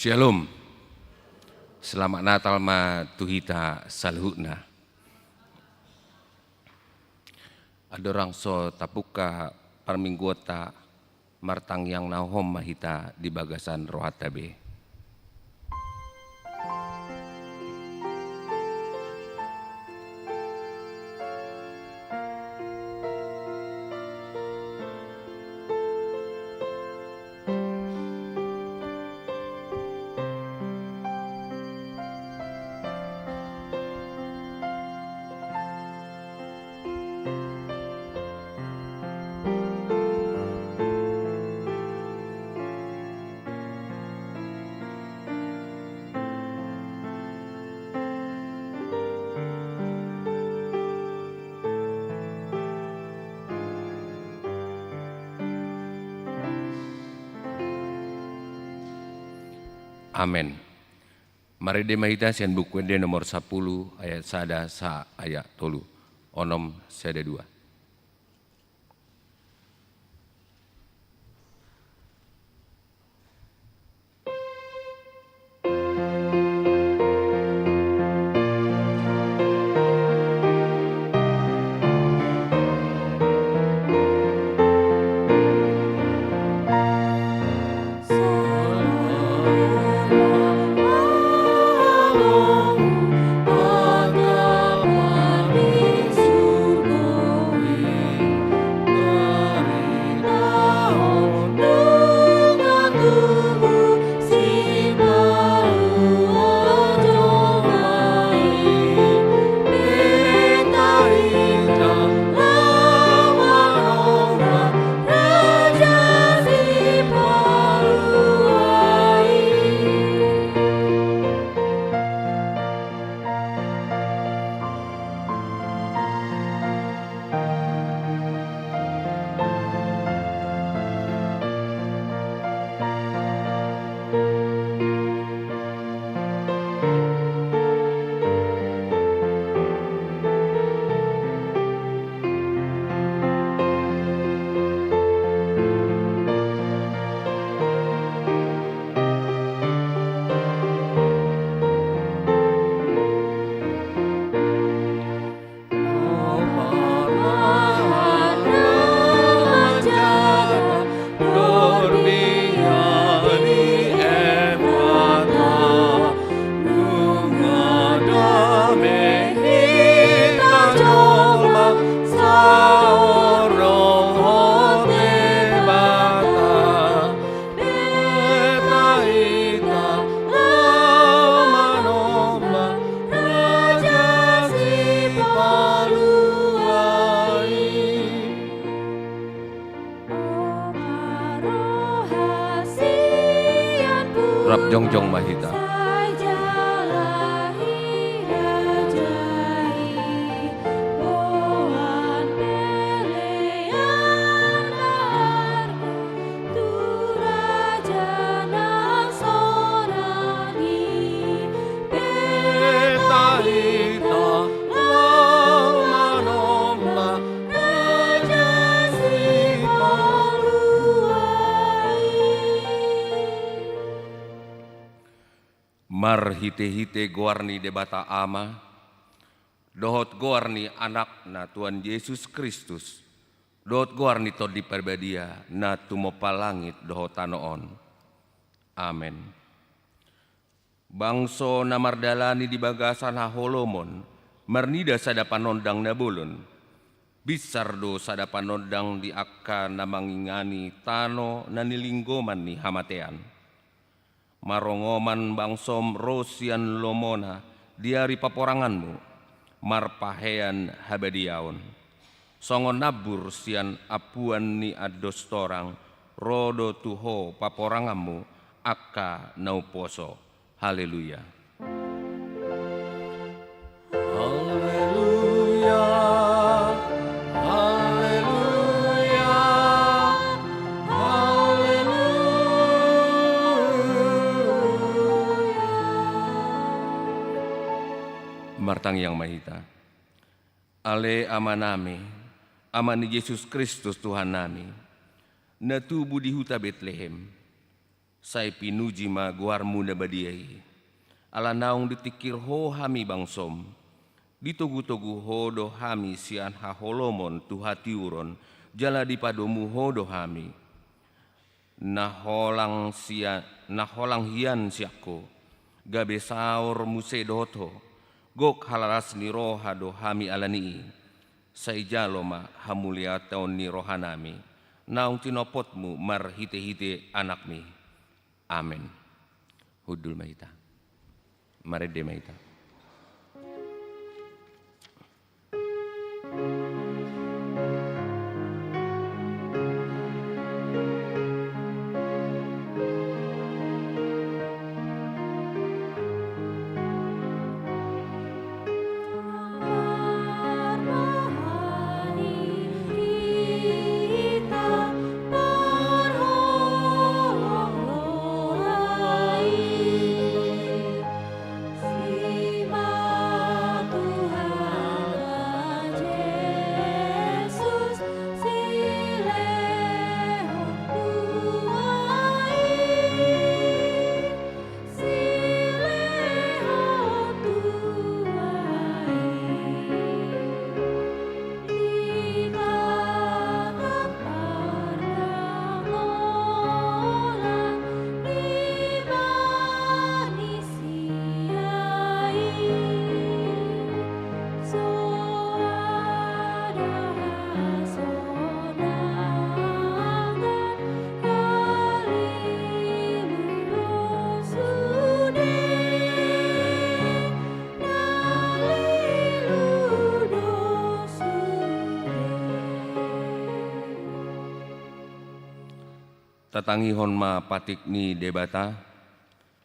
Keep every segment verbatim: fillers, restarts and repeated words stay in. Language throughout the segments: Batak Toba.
Shalom. Selamat Natal ma tu hita saluhutna. Andorang so tapungka parmingguonta, martangiang na hohom ma hita di bagasan rohanta be. Amen. Marende ma hita sian Buku Ende nomor sampulu, ayat sada sahat ayat tolu. Onom, sada, dua. Rap jongjong ma hita. Marhitehite goar ni Debata Ama, dohot goar ni Anakna Tuhan Jesus Kristus, dohot goar ni Tondi Parbadia na tumompa langit dohot tano on. Amen. Bangso na mardalani di bagasan haholomon, marnida sada panondang na bolon. Binsar do sada panondang di angka na mangingani tano na nilinggoman ni hamatean. Marongoman bangsom ro sian lomona di ari paporanganmu, marpahean habadiaon. Songon nambur sian ampuan ni andos torang, ro do tu ho paporanganmu angka na umposo. Haleluya. Haleluya, haleluya, haleluya. Martangiang ma hita. Ale Amanami, Ama ni Jesus Kristus Tuhannami, na tubu di huta Betlehem. Sai pinuji ma goarmu na badia i. Ala naung ditingkir ho hami bangsom, ditogutogu ho do hami sian haholomon tu hatiuron, jala dipadomu ho do hami. Na holang sia-, na holang hian sian ho, gabe saor muse dohot ho, gok halalas ni roha do hami ala ni i. Sai jalo ma hamuliateon ni rohanami, naung tinopotmu marhitehite Anakmi. Amen. Hundul ma hita. Marende ma hita. Tatangihon ma patik ni Debata,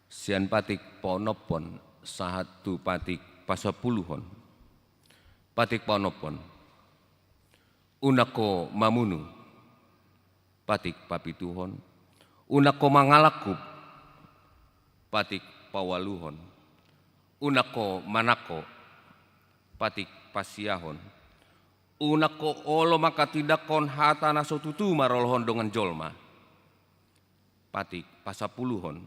sian patik paonomhon sahat tu patik pasampuluhon. Patik paonomhon. Unang ho mamunu. Patik papituhon. Unang ho mangalangkup. Patik paualuhon. Unang ho manangko. Patik pasiahon. Unang ho olo manghatindanghon hata na so tutu maralohon dongan jolma. Patik pasampuluhon.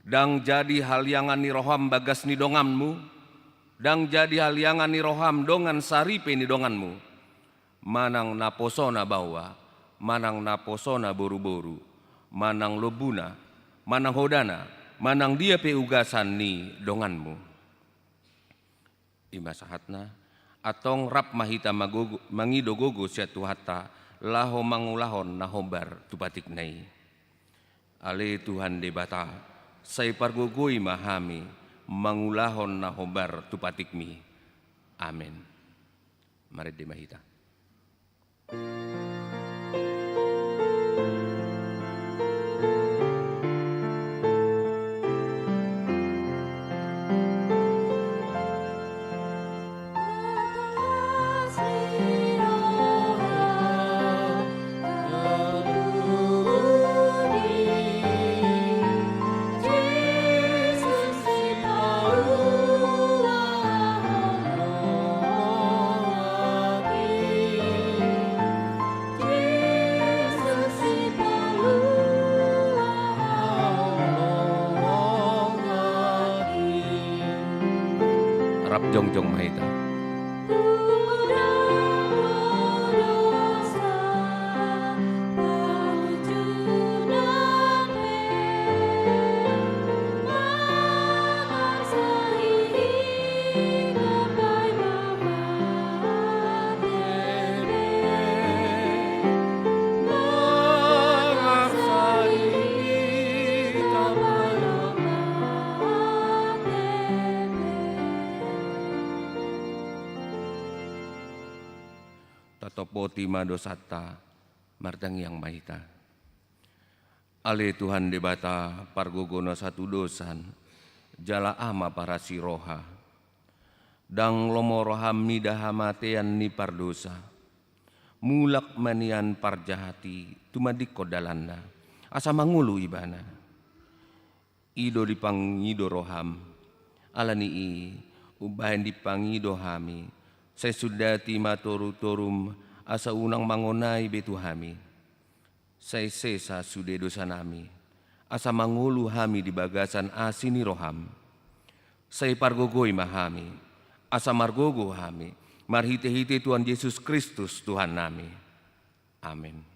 Ndang jadi haliangan ni roham bagas ni donganmu, ndang jadi haliangan ni roham dongan saripe ni donganmu, manang naposona baoa, manang naposona boruboru, manang lombuna, manang hodana, manang dia pe ugasan ni donganmu. I ma sahatna, antong rap ma hita magogo-, mangido gogo sian Tuhanta, laho mangulahon na hombar tu patikna i. Ale Tuhan Debata, sai pargogoi ma hami mangulahon na hombar tu patikmi. Amen. Marende ma hita. Rap jongjong ma hita. Tatopoti ma dosanta, martangiang ma hita. Ale Tuhan Debata, pargogo na satudosan, jala Ama parasi roha. Ndang lomo roham mida hamatean ni pardosa. Mulak ma nian parjahat i, tumandingkon dalanna, asa mangolu ibana. I do dipangido roham. Ala ni i, umbahen dipangido hami, sai sundati ma torutorum, asa unang mangonai be tu hami. Sai sesa sude dosanami, asa mangolu hami di bagasan asi ni roham. Sai pargogoi ma hami, asa margogo hami, marhite-hite Tuhan Jesus Kristus Tuhannami. Amin.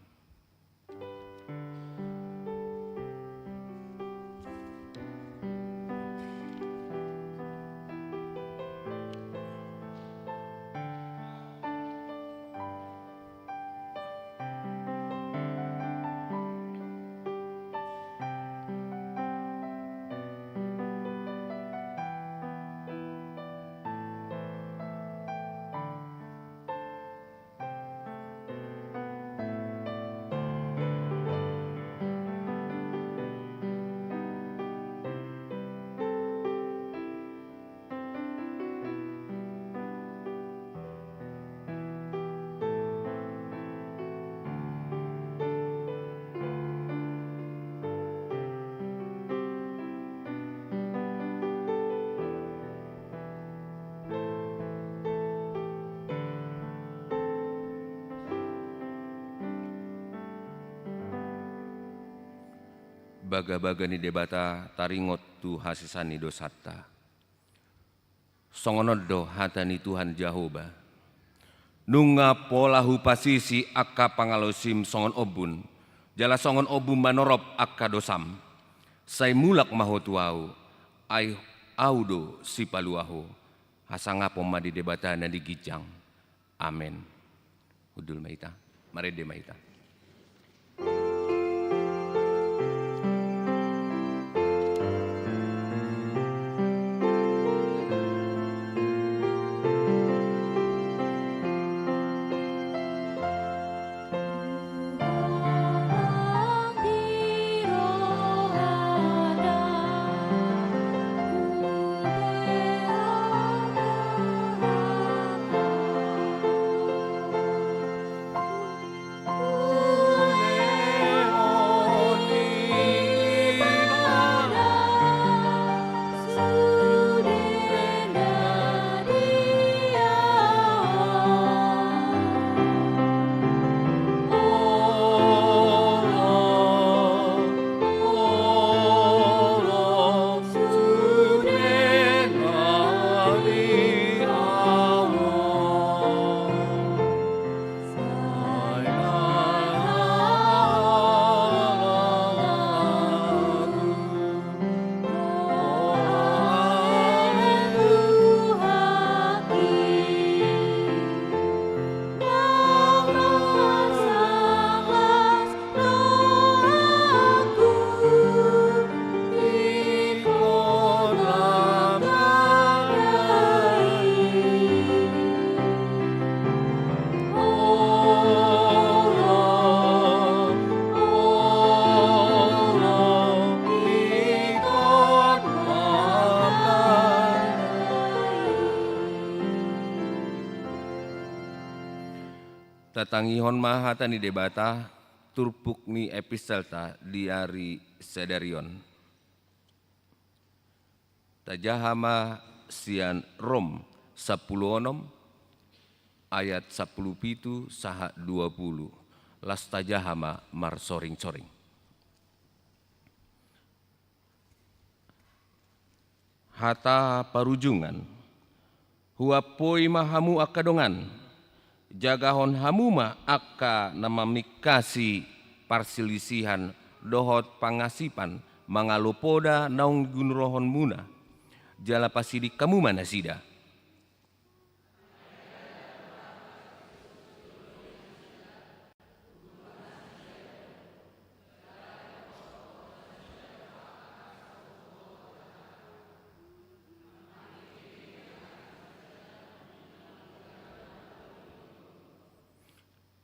Bagabaga ni Debata taringot tu hasesaan ni dosanta. Songon on do hata ni Tuhan Jahowa: Nunga pola hupasisi angka pangalaosim songon ombun, jala songon ombun manorop angka dosam. Sai mulak ma ho tu Ahu, ai Ahu do Sipalua ho. Hasangapon ma di Debata na di ginjang. Amen. Hundul ma hita, marende ma hita. Tatangihon ma hata ni Debata, turpuk ni epistelta di ari sadari on. Tajaha ma sian Rom sampulu onom ayat sampulu pitu sahat dua pulu. Las tajaha ma marsoring-soring. Hata parujungan. Huampoi ma hamu angka dongan, jagahon hamu ma angka na mamingkasi parsilisihan dohot pangasipan mangalo poda naung ginurohonmuna, jala pasidik hamu ma nasida.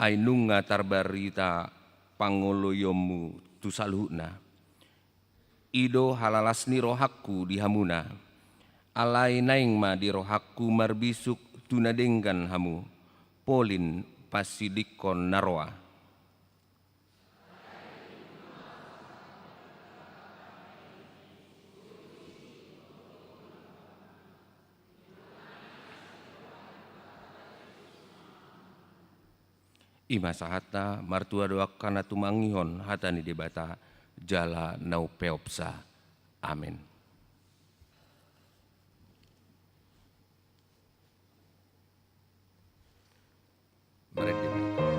Ai nunga tarbarita pangoloionmu tu saluhutna. I do halalas ni rohangku di hamuna. Alai naeng ma di rohangku marbisuk tu na denggan hamu, polin pasidikkon na roa. I ma sahatta, martua do angka na tumangihon hata ni Debata. jala na umpeopsa. Amen. Marende ma hita.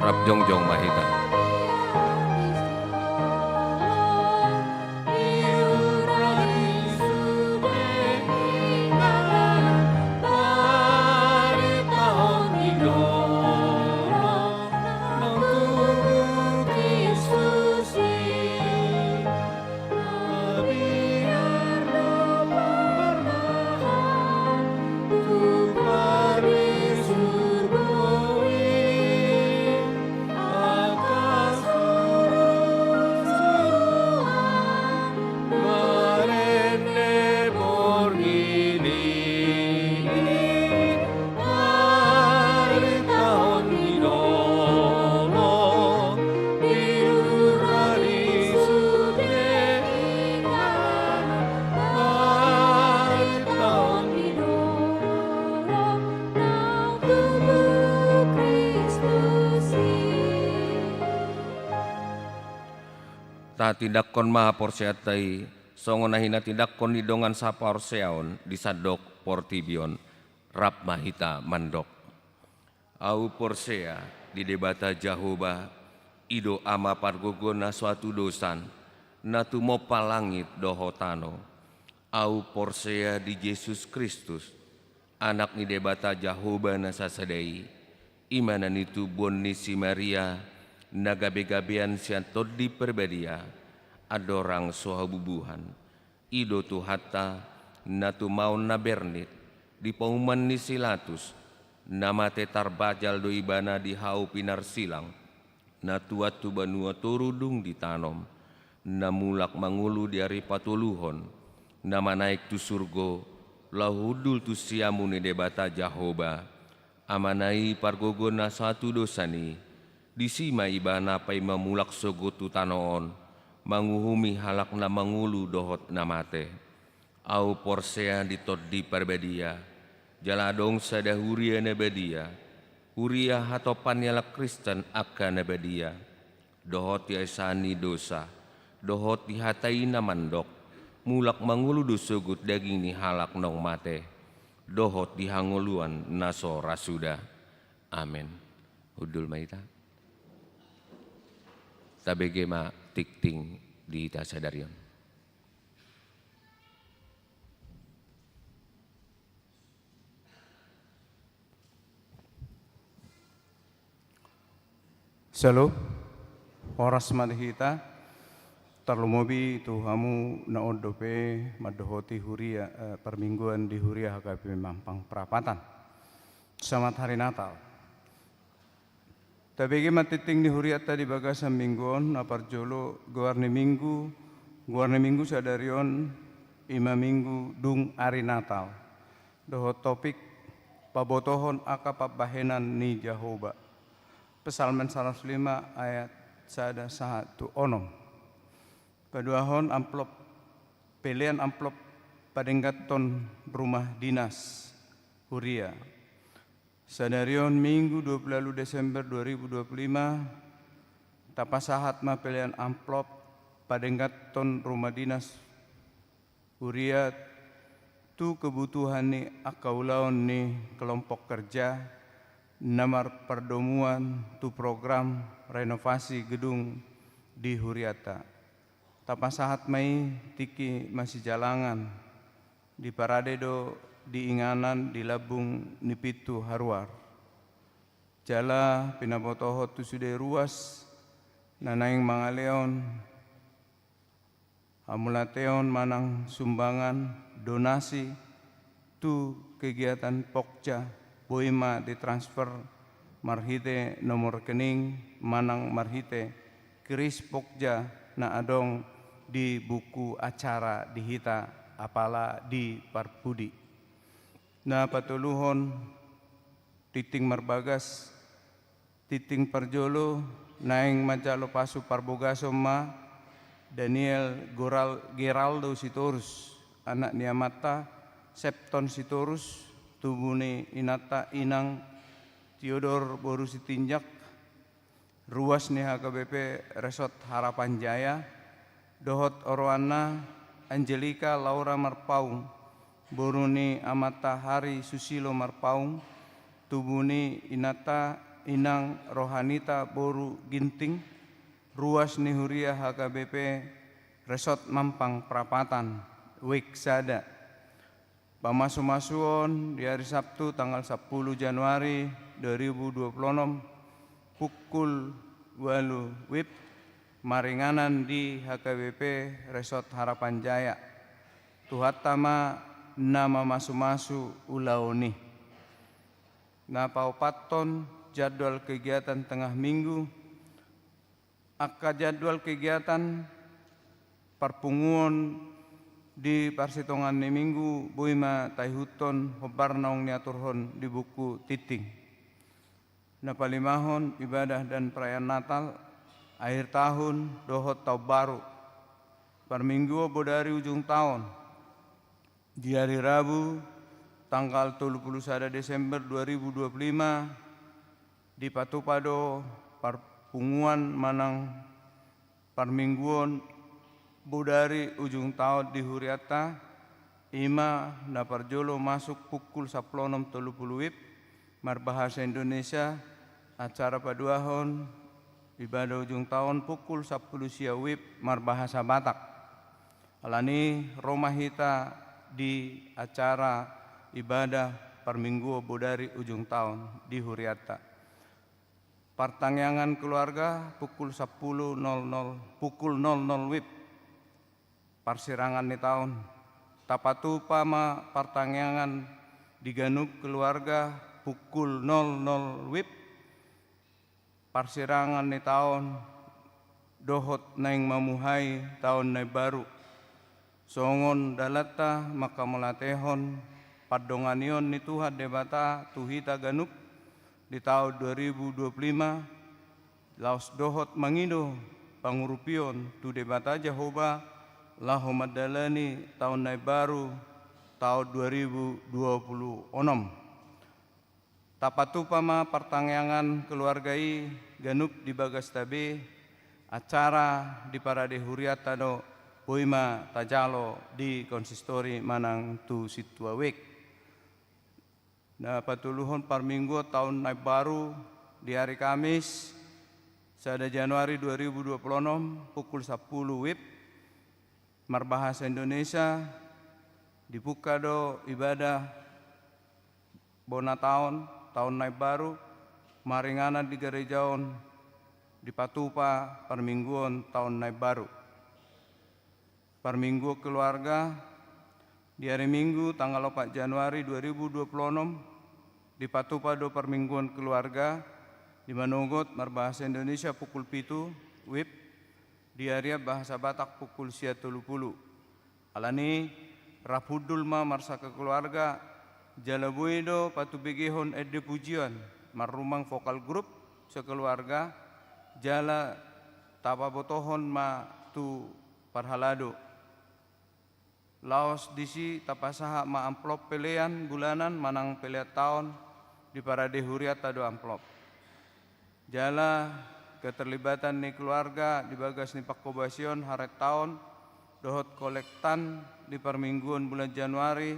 Rap jongjong ma hita. Tatindangkon ma haporseaonta i, songon na hinatindangkon ni dongan saporseaon di sandok portibi on. Rap ma hita mandok. Ahu porsea di Debata Jahowa, i do Ama pargogo na so hatudosan, na tumompa langit dohot tano. Ahu porsea di Jesus Kristus, Anak ni Debata Jahowa na sasada i, i ma na nitubuhon ni si Maria, na gabegabean sian Tondi Parbadia, andorang so habubuhan. I do Tuhanta, na tumaon na bernit, di pauman ni si Latus, na mate tarbajal do Ibana di hau pinarsilang, na tuat tu banua toru dung ditanom, na mulak mangolu di ari patoluhon, na manaek tu surgo, laho hundul tu siamun ni Debata Jahowa, Amana i pargogo na so hatudosan i, disi ma Ibana paima mulak sogot tu tano on, manguhumi halak na mangolu dohot na mate. Ahu porsea di Tondi Parbadia, jala adong sada huria na badia, huria hatompa ni halak Kristen angka na badia, dohot di haesaan ni dosa, dohot di hata i na mandok, mulak mangolu do sogot daging ni halak naung mate, dohot di hangoluan na so ra suda. Amen. Hundul ma hita. Tabege ma tingting di hita sadari on. Syalom. Horas ma di hita. Tarlumobi tu hamu na on dope mandohoti huria, eh, parmingguan di huria H K P Mampang Prapatan. Selamat Hari Natal. Tabege ma tingting ni hurianta di bagasan minggu on. Na parjolo, goar ni minggu, goar ni minggu sadari on, i ma minggu dung ari Natal. Dohot topik, pabotohon angka pambahenan ni Jahowa. Psalmen saratus lima ayat sada sahat tu onom. Paduahon amplop, pelean amplop padengganhon rumah dinas huria. Sadari on Minggu dua puluh ualu Desember dua ribu dua puluh lima, tapasahat ma pelean amplop padengganhon rumah dinas huria tu kebutuhan ni angka ulaon ni kelompok kerja na marpardomuan tu program renovasi gedung di hurianta. Tapasahat ma i tingki masijalangan, diparade do di inganan di lambung ni pintu haruar. Jala pinabotohon tu sude ruas na naeng mangalehon hamauliateon manang sumbangan donasi tu kegiatan Pokja, boi ma ditransfer marhite nomor rekening manang marhite kris Pokja na adong di buku acara di hita apala di parpudi. Na patoluhon, tingting marbagas, tingting parjolo, naeng manjalo pasu parbogason ma Daniel Goral-, Geraldo Sitorus, anak ni amanta Septon Sitorus, tubu ni inanta Inang Tiodor boru Sitinjak, ruas ni H K B P Resort Harapan Jaya, dohot oroanna Angelika Laura Marpaung, boru ni amanta Hari Susilo Marpaung, tubu ni inanta Inang Rohanita boru Ginting, ruas ni huria H K B P Resort Mampang Prapatan, wijk sada. Pamasumasuon di ari Sabtu tanggal sampulu Januari dua ribu dua puluh onom, pukul ualu wib, maringanan di H K B P Resort Harapan Jaya. Tuhanta ma na mamasumasu ulaon i. Na paopathon, jadwal kegiatan tengah minggu. Angka jadwal kegiatan parpunguon di parsitongaan ni minggu boi ma taihuthon hombar naung niaturhon di buku tingting. Na palimahon, ibadah dan perayaan Natal, akhir tahun dohot taon baru. Parmingguon bodari ujung taon. Di ari Rabu, tanggal tolu pulu sada Desember dua ribu dua pulu lima, dipatupa do parpunguan manang parmingguon bodari ujung taon di hurianta, i ma na parjolo masuk pukul sampulu onom tolu pulu wib marbahasa Indonesia, acara paduahon ibadah ujung taon pukul sampulu sia wib marbahasa Batak. Alani ro ma hita di acara ibadah parmingguon bodari ujung taon di hurianta. Partangiangan keluarga pukul sampulu nol nol, pukul nol nol wib. Parsirangan ni taon. Tapatupa ma partangiangan di ganup keluarga pukul nol nol wib. Parsirangan ni taon dohot naeng mamuhai taon na imbaru. Songon dalanta manghamauliatehon pandonganion ni Tuhan Debata tu hita ganup di taon dua ribu dua pulu lima, laos dohot mangido pangurupion tu Debata Jahowa laho mandalani taon na imbaru taon dua ribu dua pulu onom. Tapatupa ma partangiangan keluarga i ganup di bagasta be, acara di parade hurianta do boi ma tajalo di konsistori manang tu sintua wijk. Na patoluhon, parmingguon taon na imbaru di ari Kamis, sada Januari dua ribu dua pulu onom, pukul sampulu wib, marbahasa Indonesia, dibuka do ibadah bona taon, taon na imbaru, maringanan di gareja on, dipatupa parmingguon taon na imbaru. Parmingguon keluarga, di ari Minggu tanggal opat Januari dua ribu dua pulu onom, dipatupa do parmingguon keluarga, di manogot marbahasa Indonesia pukul pitu wib, di arian bahasa Batak pukul sia tolu pulu. Alani, rap hundul ma marsakeluarga, jala boi do patubegehon ende pujian, marrumang vokal grup sekeluarga, jala tapabotohon ma tu parhalado. Laos disi tapasahat ma amplop pelean bulanan manang pelean taon, di parade hurianta do amplop. Jala keterlibatan ni keluarga di bagas ni pangkobasion harentaon dohot kolektan di parmingguon bulan Januari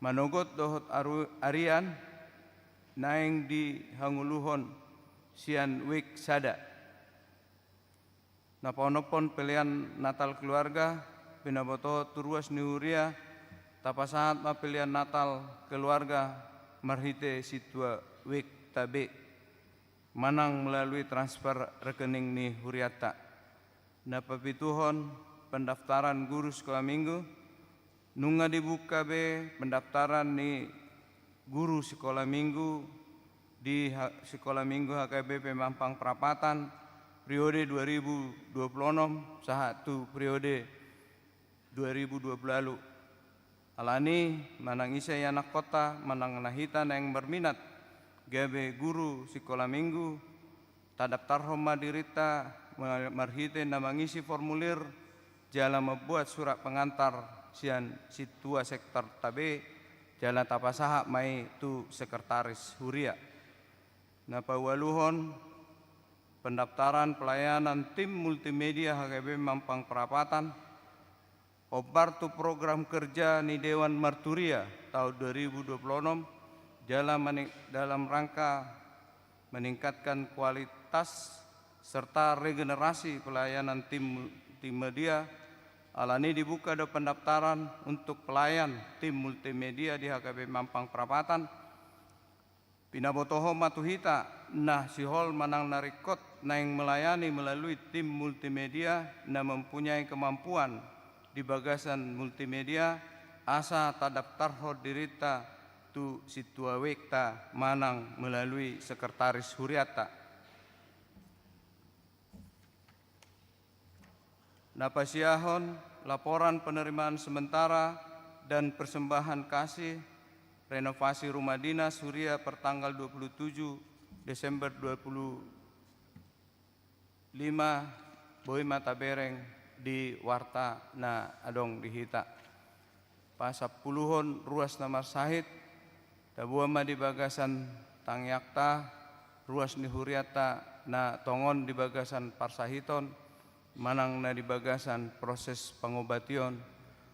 manogot dohot aru-, arian naeng dihangoluhon sian wijk sada. Na paonomhon pelean Natal keluarga, pinabotohon tu ruas ni huria, tapasahat ma pelean Natal keluarga marhite sintua wijk ta be manang melalui transfer rekening ni hurianta. Na papituhon, pendaftaran guru sikola minggu. Nunga dibuka be pendaftaran ni guru sikola minggu di ha-, sikola minggu H K B P Mampang Prapatan, periode dua ribu dua puluh enam sahat tu periode dua ribu dua puluh ualu. Alani, manang ise ianakhonta, manang na hita naeng marminat gabe guru sikola minggu, tadaptarhon ma dirinta ma-, marhite na mangisi formulir jala mambuat surat pengantar sian sintua sektor ta be, jala tapasahat ma i tu sekretaris huria. Na paualuhon, pendaftaran pelayanan tim multimedia H K B P Mampang Prapatan, hombar tu program kerja ni Dewan Marturia tahun dua ribu dua puluh enam, jala mani-, dalam rangka meningkatkan kualitas serta regenerasi pelayanan tim multimedia. Alani dibuka do pendaftaran untuk pelayan tim multimedia di H K B P Mampang Prapatan. Pinabotohon ma tu hita na sihol manang na ringkot naeng melayani melalui tim multimedia na mempunyai kemampuan di bagasan multimedia, asa tadaptarhon dirinta tu sintua wijk ta manang melalui sekretaris hurianta. Na pasiahon laporan penerimaan sementara dan persembahan kasih renovasi rumah dinas huria per tanggal dua puluh tujuh Desember dua puluh lima, boi ma tabereng di warta na adong di hita. Pasampuluhon ruas na marsahit, taboan ma di bagasan tangiangta, ruas ni hurianta na tongon di bagasan parsahiton, manang na di bagasan proses pangobation.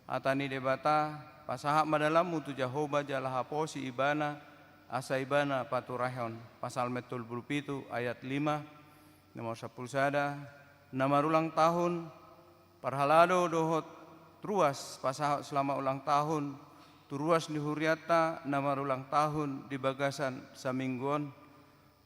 Hata ni Debata, pasahat ma dalanmu tu Jahowa jala haposi Ibana, asa Ibana paturaihon. Psalmen tolu pulu pitu ayat lima. Nomor sampulu sada, na marulang tahun, parhalado dohot ruas pasahat selamat ulang tahun tu ruas ni hurianta na marulang tahun di bagasan saminggu on.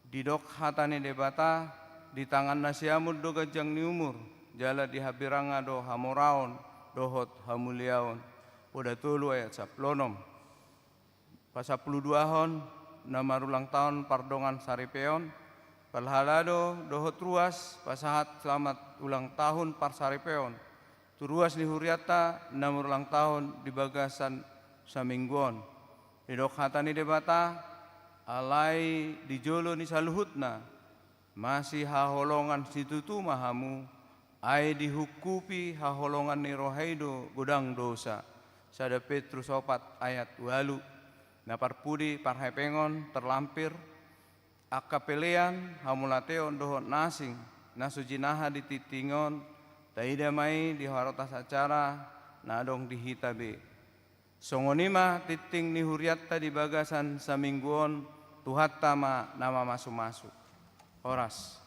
Didok hata ni Debata, di tangan na siamun do ganjang ni umur, jala di habirangna do hamoraon dohot hamuliaon. Poda tolu ayat sampulu onom. Pasampulu duahon, na marulang tahun pardongan saripeon, parhalado dohot ruas pasahat selamat ulang tahun parsaripeon tu ruas ni hurianta na marulang tahun di bagasan saminggu on. Didok hata ni Debata, alai di jolo ni saluhutna, masihaholongan situtu ma hamu, ai dihungkupi haholongan ni roha i do godang dosa. Sada Petrus opat ayat ualu. Na parpudi parhepengon terlampir, angka pelean, hamauliateon dohot na asing na so jinaha di tingting on, taida ma i di harotas acara na adong di hita be. Songon i ma tingting ni hurianta di bagasan saminggu on, Tuhanta ma na mamasumasu. Horas.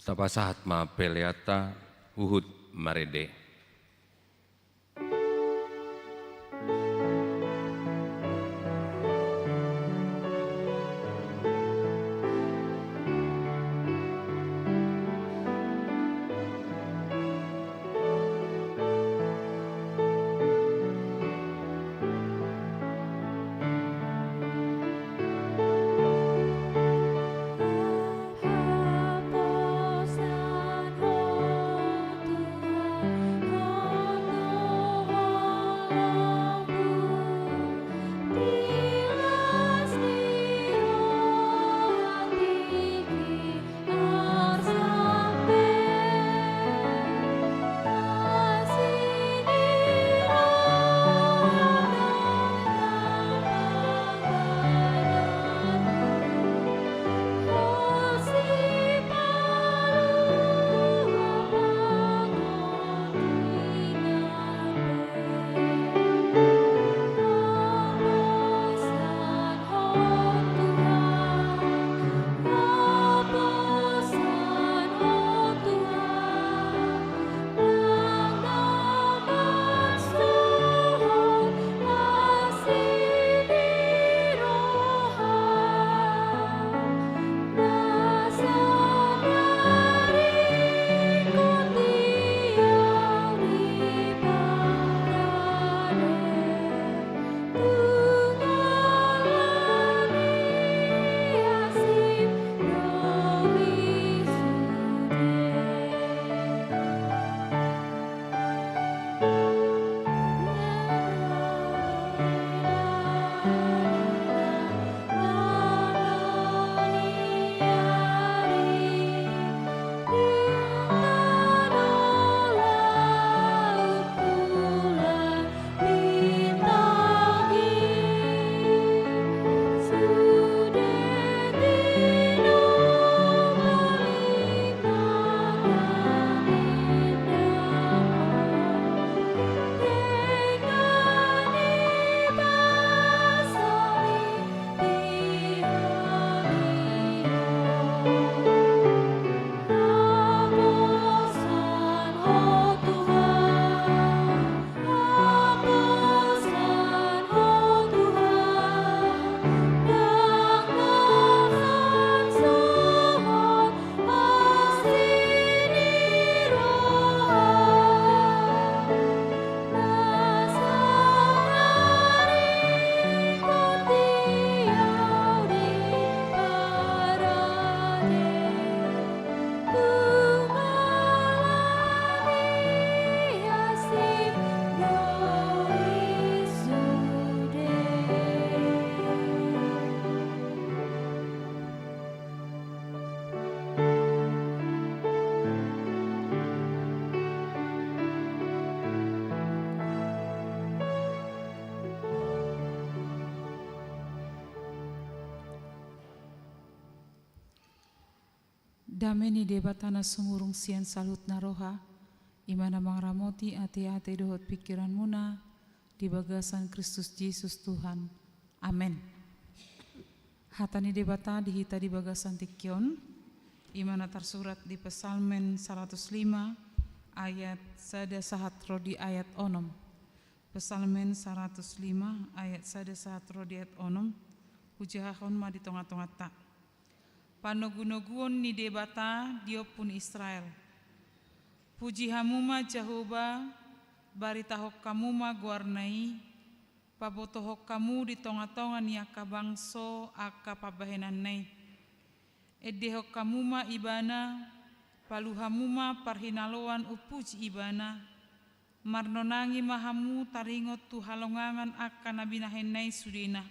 Tapasahat ma peleanta, huhut marende. Dame ni Debata na sumurung sian saluhutna roha, i ma na mangaramoti ateate dohot pingkiranmuna di bagasan Kristus Jesus Tuhan. Amen. Hata ni Debata di hita di bagasan tingki on, i ma na tarsurat di Psalmen saratus lima ayat sada sahat ro di ayat onom. Psalmen saratus lima ayat sada sahat ro di ayat onom, hujahahon ma di tongatonganta. Panogunoguon ni Debata di ompu ni Israel. Puji hamu ma Jahowa, baritahon hamu ma goarna i, pabotohon hamu di tongatonga ni angka bangso angka pambahenanna i. Endehon hamu ma ibana, palu hamu ma parhinaloan umpuji ibana, marnonangi ma hamu taringot tu halongangan angka na binahenna i sudena.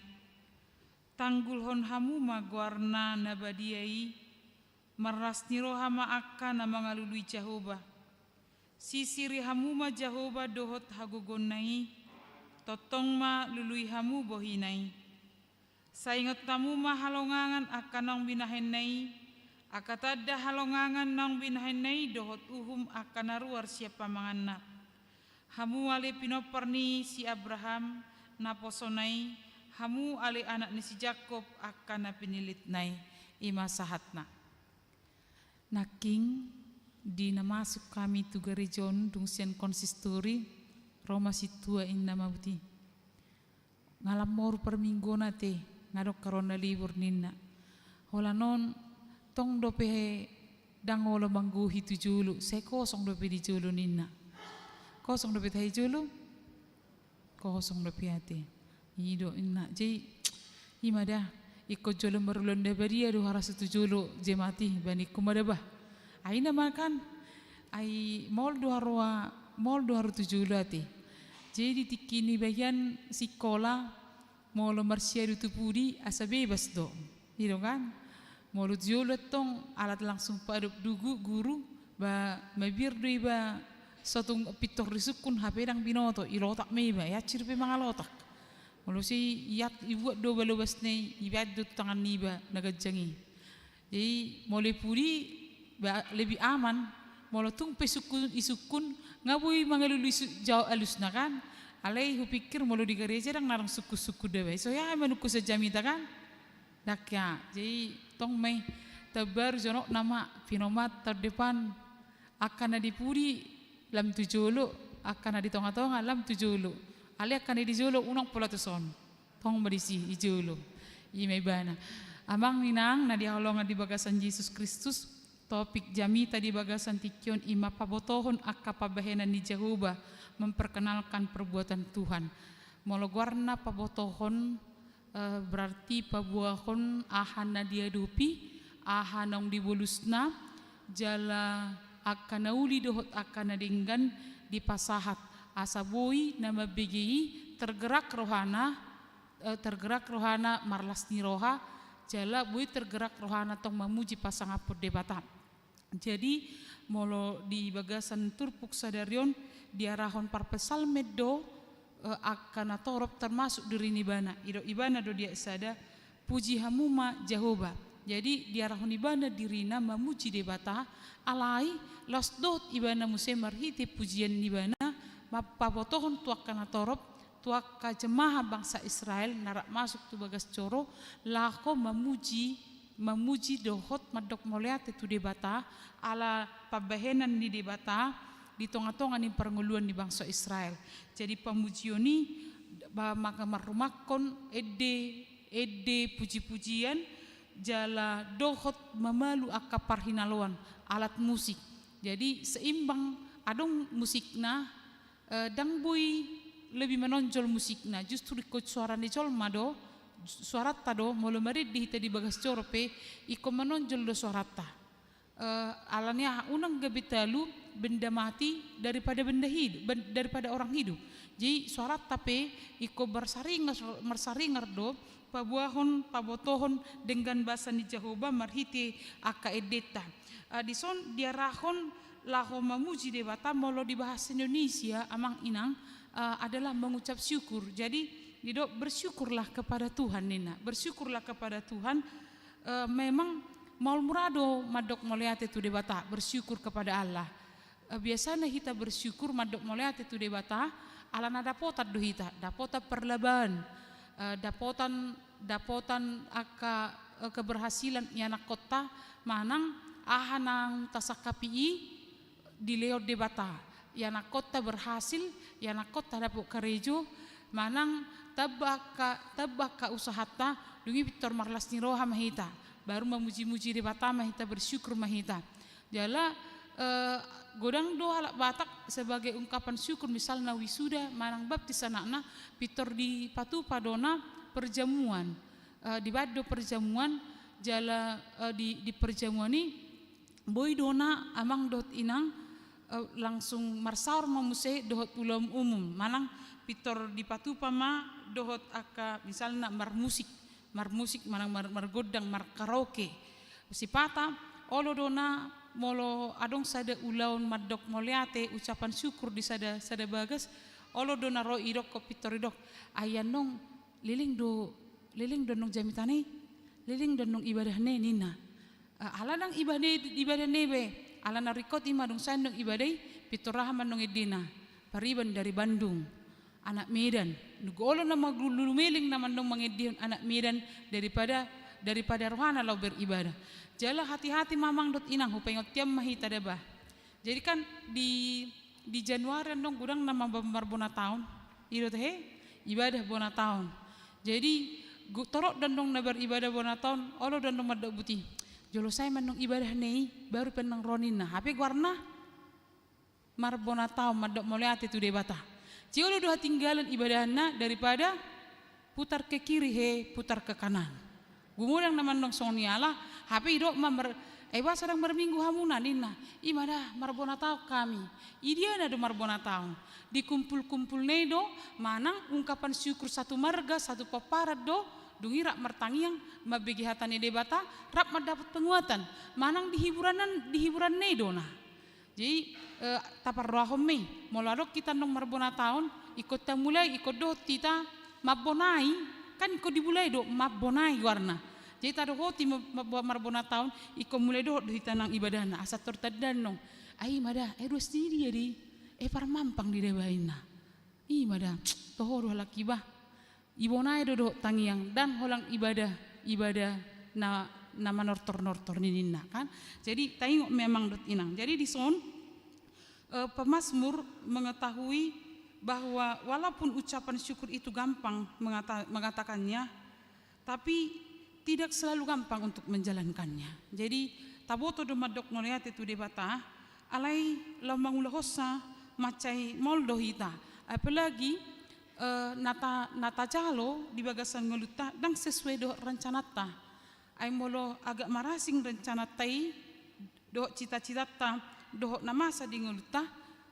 Tanggulhon hamu ma goarna na badia i, marlas ni roha ma angka na mangalului Jahowa. Sisiri hamu ma Jahowa dohot hagogoonna i, tongtong ma lului hamu bohina i. Sai ingot hamu ma halongangan angka naung binahenna i, angka tanda halongangan naung binahenna i dohot uhum angka na ruar sian pamanganna. Hamu ale pinompar ni si Abraham, naposona i, hamu ale anak ni si Jakob angka na pinillitna i. I ma sahatna. Nangkin, di na masuk hami tu gareja on dung sian konsistori, ro ma sintua inna mauti. Nga lam moru parmingguon ate, nga adong haroan na libur ninna. Holan on, tong dope ndang olo manggohi tu jolo, sai kosong dope di jolo ninna. Kosong dope tahe jolo? Kosong dope ate. I do inna. Jadi, i ma da, ingkon jolo marulaon na badia do haraso tu jolo jemaat i, ba ningku ma da bah. Ai na ma kan, ai maol do haroa, maol do haroa tu jolo ate. Jadi tingki ni bagian sikola, molo marsiadu tu pudi, asa bebas do. I do kan? Molo tu jolo antong, alat langsung paadop dugu guru, ba mabiar do iba sotung pintor disungkun hape ndang binoto, ilotak ma iba, i ancir pe mangalotak. Molo sai iat, ibuat do balobasna i, ibaen do tu tangan niba na ganjang i. Jadi molo i pudi, ba lebih aman, molo tung pe sungkun, isungkun, nga boi mangalului su-, jawab alusna kan. Alai hupikir molo di gareja ndang na adong sungkun-sungkun da ba i, so ya manungkun sian jamita kan. Ndang ya, jadi tong ma i, taon baru jonok nama pinomat taon depan. Angka na di pudi lam tu jolo, angka na di tongatonga lam tu jolo. Alai angka na di jolo unang pola tuson. Tong ma disi i jolo. I ma ibana. Amang inang na dihaholongan di bagasan Jesus Kristus, topik jamita di bagasan tingki on i ma pabotohon angka pambahenan ni Jahowa, memperkenalkan perbuatan Tuhan. Molo goarna pabotohon, eh, berarti paboahon aha na diadopi, aha naung dibolusna, jala angka na uli dohot angka na denggan dipasahat, asa boi na mambege i tergerak rohana, eh, tergerak rohana marlas ni roha, jala boi tergerak rohana tong mamuji pasangaphon Debata. Jadi, molo di bagasan turpuk sadari on, diarahon parpsalmen do, eh, angka na torop termasuk diri ni ibana. Didok ibana do di ayat sada, puji hamu ma Jahowa. Jadi, diarahon ibana dirina mamuji Debata, alai laos dohot ibana muse marhite pujian ni ibana, mampabotohon tu angka na torop, tu angka jemaat bangsa Israel na rap masuk tu bagas joro, laho mamuji, mamuji dohot mandok mauliate tu Debata, ala pambahenan ni Debata di tongatonga ni parngoluan ni bangso Israel. Jadi pamujion i, ba, maka marrumangkon ende, ende pujipujian, jala dohot mamalu angka parhinaloan, alat musik. Jadi seimbang, adong musikna, eh, ndang boi lebih menonjol musikna, justru ingkon suara ni jolma do, suaranta do, molo marende hita di bagas joro pe, ingkon menonjol do suaranta. Eh, alani aha, unang gabe talu benda mati daripada benda hidup, ben-, daripada orang hidup. Jadi suaranta pe ingkon marsaringar, marsaringar do, paboahon, pabotohon denggan basa ni Jahowa marhite angka endenta. Eh, dison diarahon laho mamuji Debata, molo di bahasa Indonesia, amang inang, eh, adalah mengucap syukur. Jadi, didok, "Bersyukurlah kepada Tuhan," ninna. Bersyukurlah kepada Tuhan, eh, memang Maol mura do mandok mauliate tu Debata, bersyukur kepada Allah. Eh, biasana hita bersyukur mandok mauliate tu Debata, alana dapotan do hita, dapotan parlabaan, eh, dapotan, dapotan angka, eh, keberhasilan ianakkonta, manang aha naung tasangkapi i, dilehon Debata, ianakkonta berhasil, ianakkonta dapot karejo, manang tamba angka, tamba angka usahanta, dung i pintor marlas ni roha ma hita, baru mamuji-muji Debata ma hita, bersyukur ma hita. Jala, eh, godang do halak Batak sebagai ungkapan syukur, misalna wisuda, manang baptis anakna, pintor dipatupa do na perjamuan. Eh, dibaen do perjamuan, jala, eh, di, di perjamuan i, boi do na amang dohot inang, eh, langsung marsaor ma muse dohot ulaon umum, manang pintor dipatupa ma dohot angka misalna marmusik, marmusik manang mar-, margondang, markaraoke. Sipata, olo do na molo adong sada ulaon mandok mauliate, ucapan syukur di sada, sada bagas, olo do na ro idokkon pintor didok, ai annon leleng do, leleng do annon jamitana i, leleng do annon ibadahna i ninna. Eh, ala ndang ibadah, ibadahna i be, alana ringkot i ma dung sae annon ibadah i, pintor aha ma annon endena, pariban dari Bandung, anak Medan. Nunga olo nama lumeleng nama annon mangendehon anak Medan daripada, daripada rohana laho beribadah. Jala hati-hati ma amang dohot inang, hupaingot tiam ma hita da bah. Jadi kan di, di Januari annon godang nama marbona taon. I do tahe, ibadah bona taon. Jadi, gu-, torop do annon na beribadah bona taon, olo do annon mandok buti. Jolo sae ma annon ibadahna i, baru pe annon ro ninna. Hape goarna marbona taon, mandok mauliate tu Debata. Jolo do hatinggalan ibadahna daripada putar ke kiri he, putar ke kanan. Gumodang nama annon songon i ala, hape idok ma mar-, eh, boasa ndang marminggu hamuna ninna. I ma da marbona taon hami. Idiana do marbona taon? Di kumpul-kumpulna i do, manang ungkapan syukur satu marga, satu pomparan do, dung i rap martangiang, mambege hata ni Debata, rap mandapot penguatan. Manang di hiburan, di hiburanna i do na. Jadi, eh, taparrohahon ma i, molo adong hita annon marbona taon, ingkon tamulai, ingkon dohot hita mambonai, kan ingkon dimulai do, mambonai goarna. Jadi tadohoti ma-, ma-, marbona taon, ingkon mulai dohot do hita nang ibadahna, asa tartanda annon. Ai i ma da, eh, ruas ni dia do i, eh, parmampang do i da bah ninna. I ma da, toho do halak i bah. Ibonai do dohot tangiang, ndang holan ibadah, ibadah na, na manortor-nortor ninna kan. Jadi taingot ma amang dohot inang. Jadi dison, eh, pemazmur mengetahui bahwa walaupun ucapan syukur itu gampang mengata-, mengatakannya, tapi tidak selalu gampang untuk menjalankannya. Jadi, taboto do mandok mauliate tu Debata, alai laho mangulahonsa mansai maol do hita. Apalagi, eh, na ta-, na tajalo di bagasan ngolunta, ndang sesuai dohot rencananta. Ai molo agak marasing rencananta i, dohot cita-citanta, dohot na masa di ngolunta,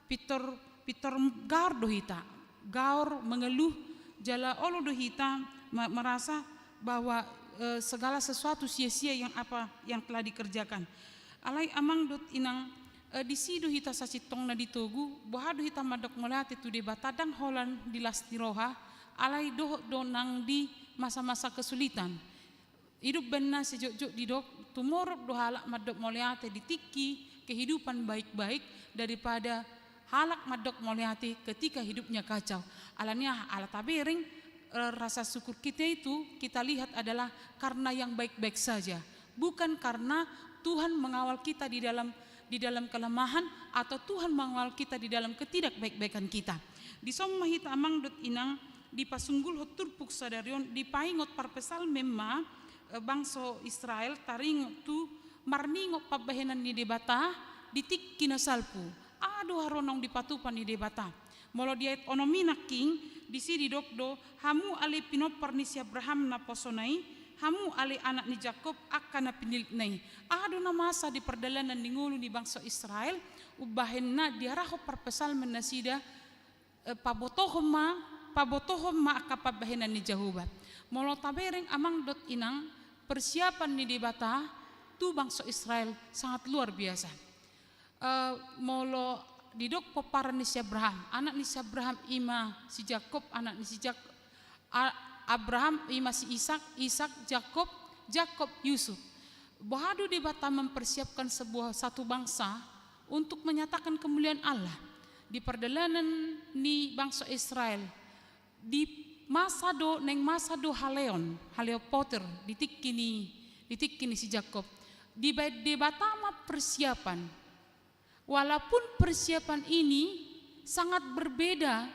pintor, pintor gaor do hita, gaor, mengeluh, jala olo do hita ma-, merasa bahwa, eh, segala sesuatu sia-sia yang apa yang telah dikerjakan. Alai amang dohot inang, eh, disi do hita sasintongna ditogu, boha do hita mandok mauliate tu Debata ndang holan di las ni roha, alai dohot do nang di masa-masa kesulitan. Idop baenna sejotjot didok, tumorop do halak mandok mauliate di tingki kehidupan baik-baik daripada halak mandok mauliate ketika hidupnya kacau. Alani aha? Ala tabereng, eh, rasa syukur kita itu kita lihat adalah karena yang baik-baik saja, bukan karena Tuhan mengawal kita di dalam, di dalam kelemahan atau Tuhan mengawal kita di dalam ketidakbaik-baikan kita. Dison ma hita amang dohot inang, dipasungguhon turpuk sadari on, dipaingot parpsalmen ma, eh, bangso Israel taringot tu marningot pambahenan ni Debata di tingki na salpu. Aha do haroa naung dipatupa ni Debata? Molo di ayat onom i nangkin, disi didok do, hamu ale pinompar ni si Abraham naposona i, hamu ale anak ni Jakob angka na pinillitna i. Aha do na masa di pardalanan ni ngolu ni bangso Israel, umbahen na diarahon parpsalmen nasida, eh, pabotohon ma, pabotohon ma angka pambahenan ni Jahowa. Molo tabereng amang dohot inang, persiapan ni Debata tu bangso Israel sangat luar biasa. Eh, molo didok pomparan ni si Abraham, anak ni si Abraham i ma si Jakob, anak ni si Jak-, A-, Abraham i ma si Ishak, Ishak Jakob, Jakob Yusuf. Boha do Debata mempersiapkan sebuah, satu bangsa untuk menyatakan kemuliaan Allah di pardalanan ni bangso Israel, di masa do, naeng masa do haleon, haleon potir, di tingki ni, di tingki ni si Jakob. Dibaen Debata ma persiapan. Walaupun persiapan ini sangat berbeda,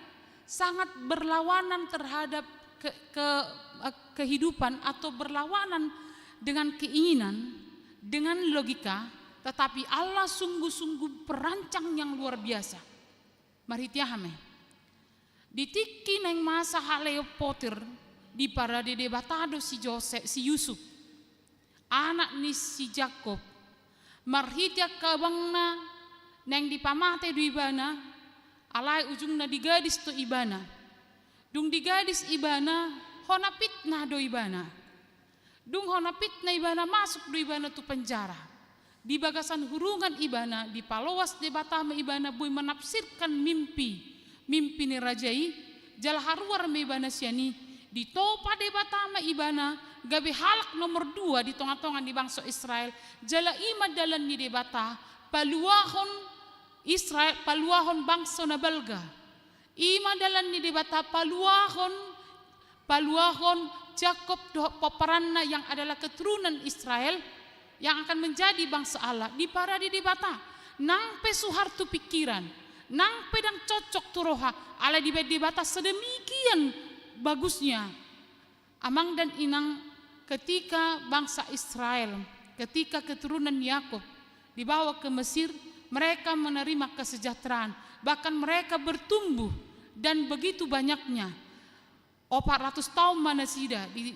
sangat berlawanan terhadap ke-, ke-, eh, kehidupan atau berlawanan dengan keinginan, dengan logika, tetapi Allah sungguh-sungguh perancang yang luar biasa. Marhite aha ma i? Di tingki naeng masa haleon potir, diparade Debata do si Josep, si Yusuf, anak ni si Jakob. Marhite angka abangna naeng dipamate do ibana, alai ujungna digadis do ibana. Dung digadis ibana, hona pitnah do ibana. Dung hona pitnah ibana, masuk do ibana tu penjara. Di bagasan hurungan ibana, dipaloas Debata ma ibana boi menafsirkan mimpi, mimpi ni raja i, jala haruar ma ibana sian i. Ditopa Debata ma ibana gabe halak nomor dua di tonga-tonga ni bangso Israel, jala i ma dalan ni Debata paluahon Israel, paluahon bangso na balga. I ma dalan ni Debata paluahon, paluahon Jakob dohot pomparanna yang adalah keturunan Israel yang akan menjadi bangsa Allah. Diparade Debata, nang pe suhar tu pikiran, nang pe ndang cocok tu roha, alai dibaen Debata sedemikian bagusnya. Amang dan inang, ketika bangsa Israel, ketika keturunan Yakub dibawa ke Mesir, mereka menerima kesejahteraan, bahkan mereka bertumbuh dan begitu banyaknya. Opat ratus taon ma nasida di,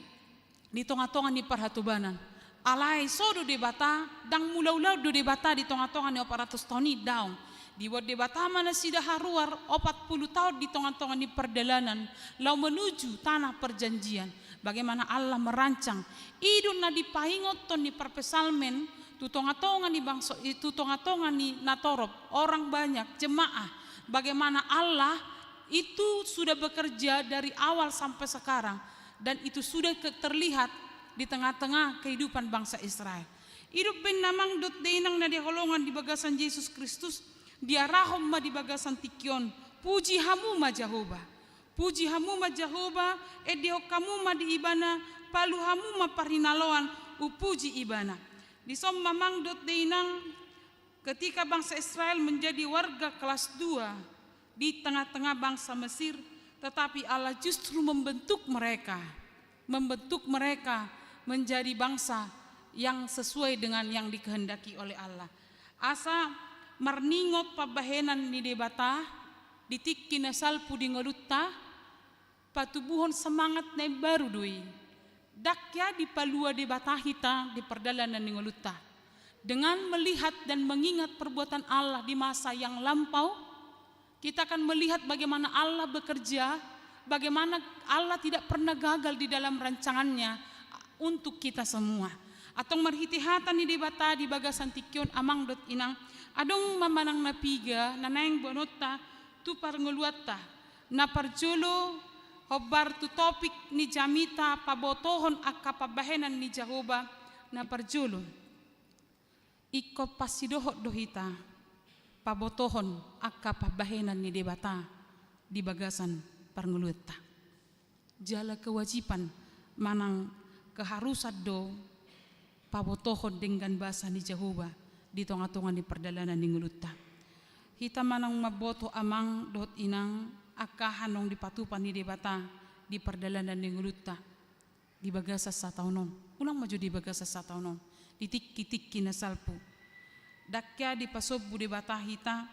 di tonga-tonga ni parhatobanan. Alai so do Debata, ndang mula-ulaon do Debata di tonga-tonga ni opat ratus taon i, daong. Diboan Debata ma nasida haruar opat pulu taon di tonga-tonga ni pardalanan, laho menuju tanah perjanjian. Bagaimana Allah merancang. I do na dipaingothon ni parpsalmen tu tonga-tonga ni bangso i, tu tonga-tonga ni natorop, orang banyak, jemaah. Bagaimana Allah itu sudah bekerja dari awal sampai sekarang, dan itu sudah ke-, terlihat di tengah-tengah kehidupan bangsa Israel. I do umbahen amang dohot inang na hinaholongan di bagasan Jesus Kristus, diarahon ma di bagasan tingki on, puji hamu ma Jahowa. Puji hamu ma Jahowa, endehon hamu ma di Ibana, palu hamu ma parhinaloan, umpuji Ibana. Dison ma amang dohot inang, ketika bangsa Israel menjadi warga kelas dua di tengah-tengah bangsa Mesir, tetapi Allah justru membentuk mereka, membentuk mereka menjadi bangsa yang sesuai dengan yang dikehendaki oleh Allah. Asa marningot pambahenan ni Debata di tingki na salpu di ngolunta, patubuhon semangat na imbaru do i. Ndang hea dipalua Debata hita di pardalanan ni ngolunta. Dengan melihat dan mengingat perbuatan Allah di masa yang lampau, kita akan melihat bagaimana Allah bekerja, bagaimana Allah tidak pernah gagal di dalam rancangannya untuk kita semua. Antong marhite hata ni Debata di bagasan tingki on amang dohot inang, adong ma manang na piga na naeng boanonta tu parngoluanta. Na parjolo, hombar tu topik ni jamita pabotohon angka pambahenan ni Jahowa, na parjolo. Ingkon pasidohot do hita pabotohon angka pambahenan ni Debata di bagasan parngoluanta. Jala kewajiban manang keharusan do pabotohon denggan basa ni Jahowa di tonga-tonga ni pardalanan ni ngolunta. Hita manang mamboto amang dohot inang angka naung dipatupa ni Debata di pardalanan ni ngolunta di bagasan sataon on. Unang ma jo di bagasan sataon on, di tingki-tingki na salpu. Ndang hea dipasombu Debata hita,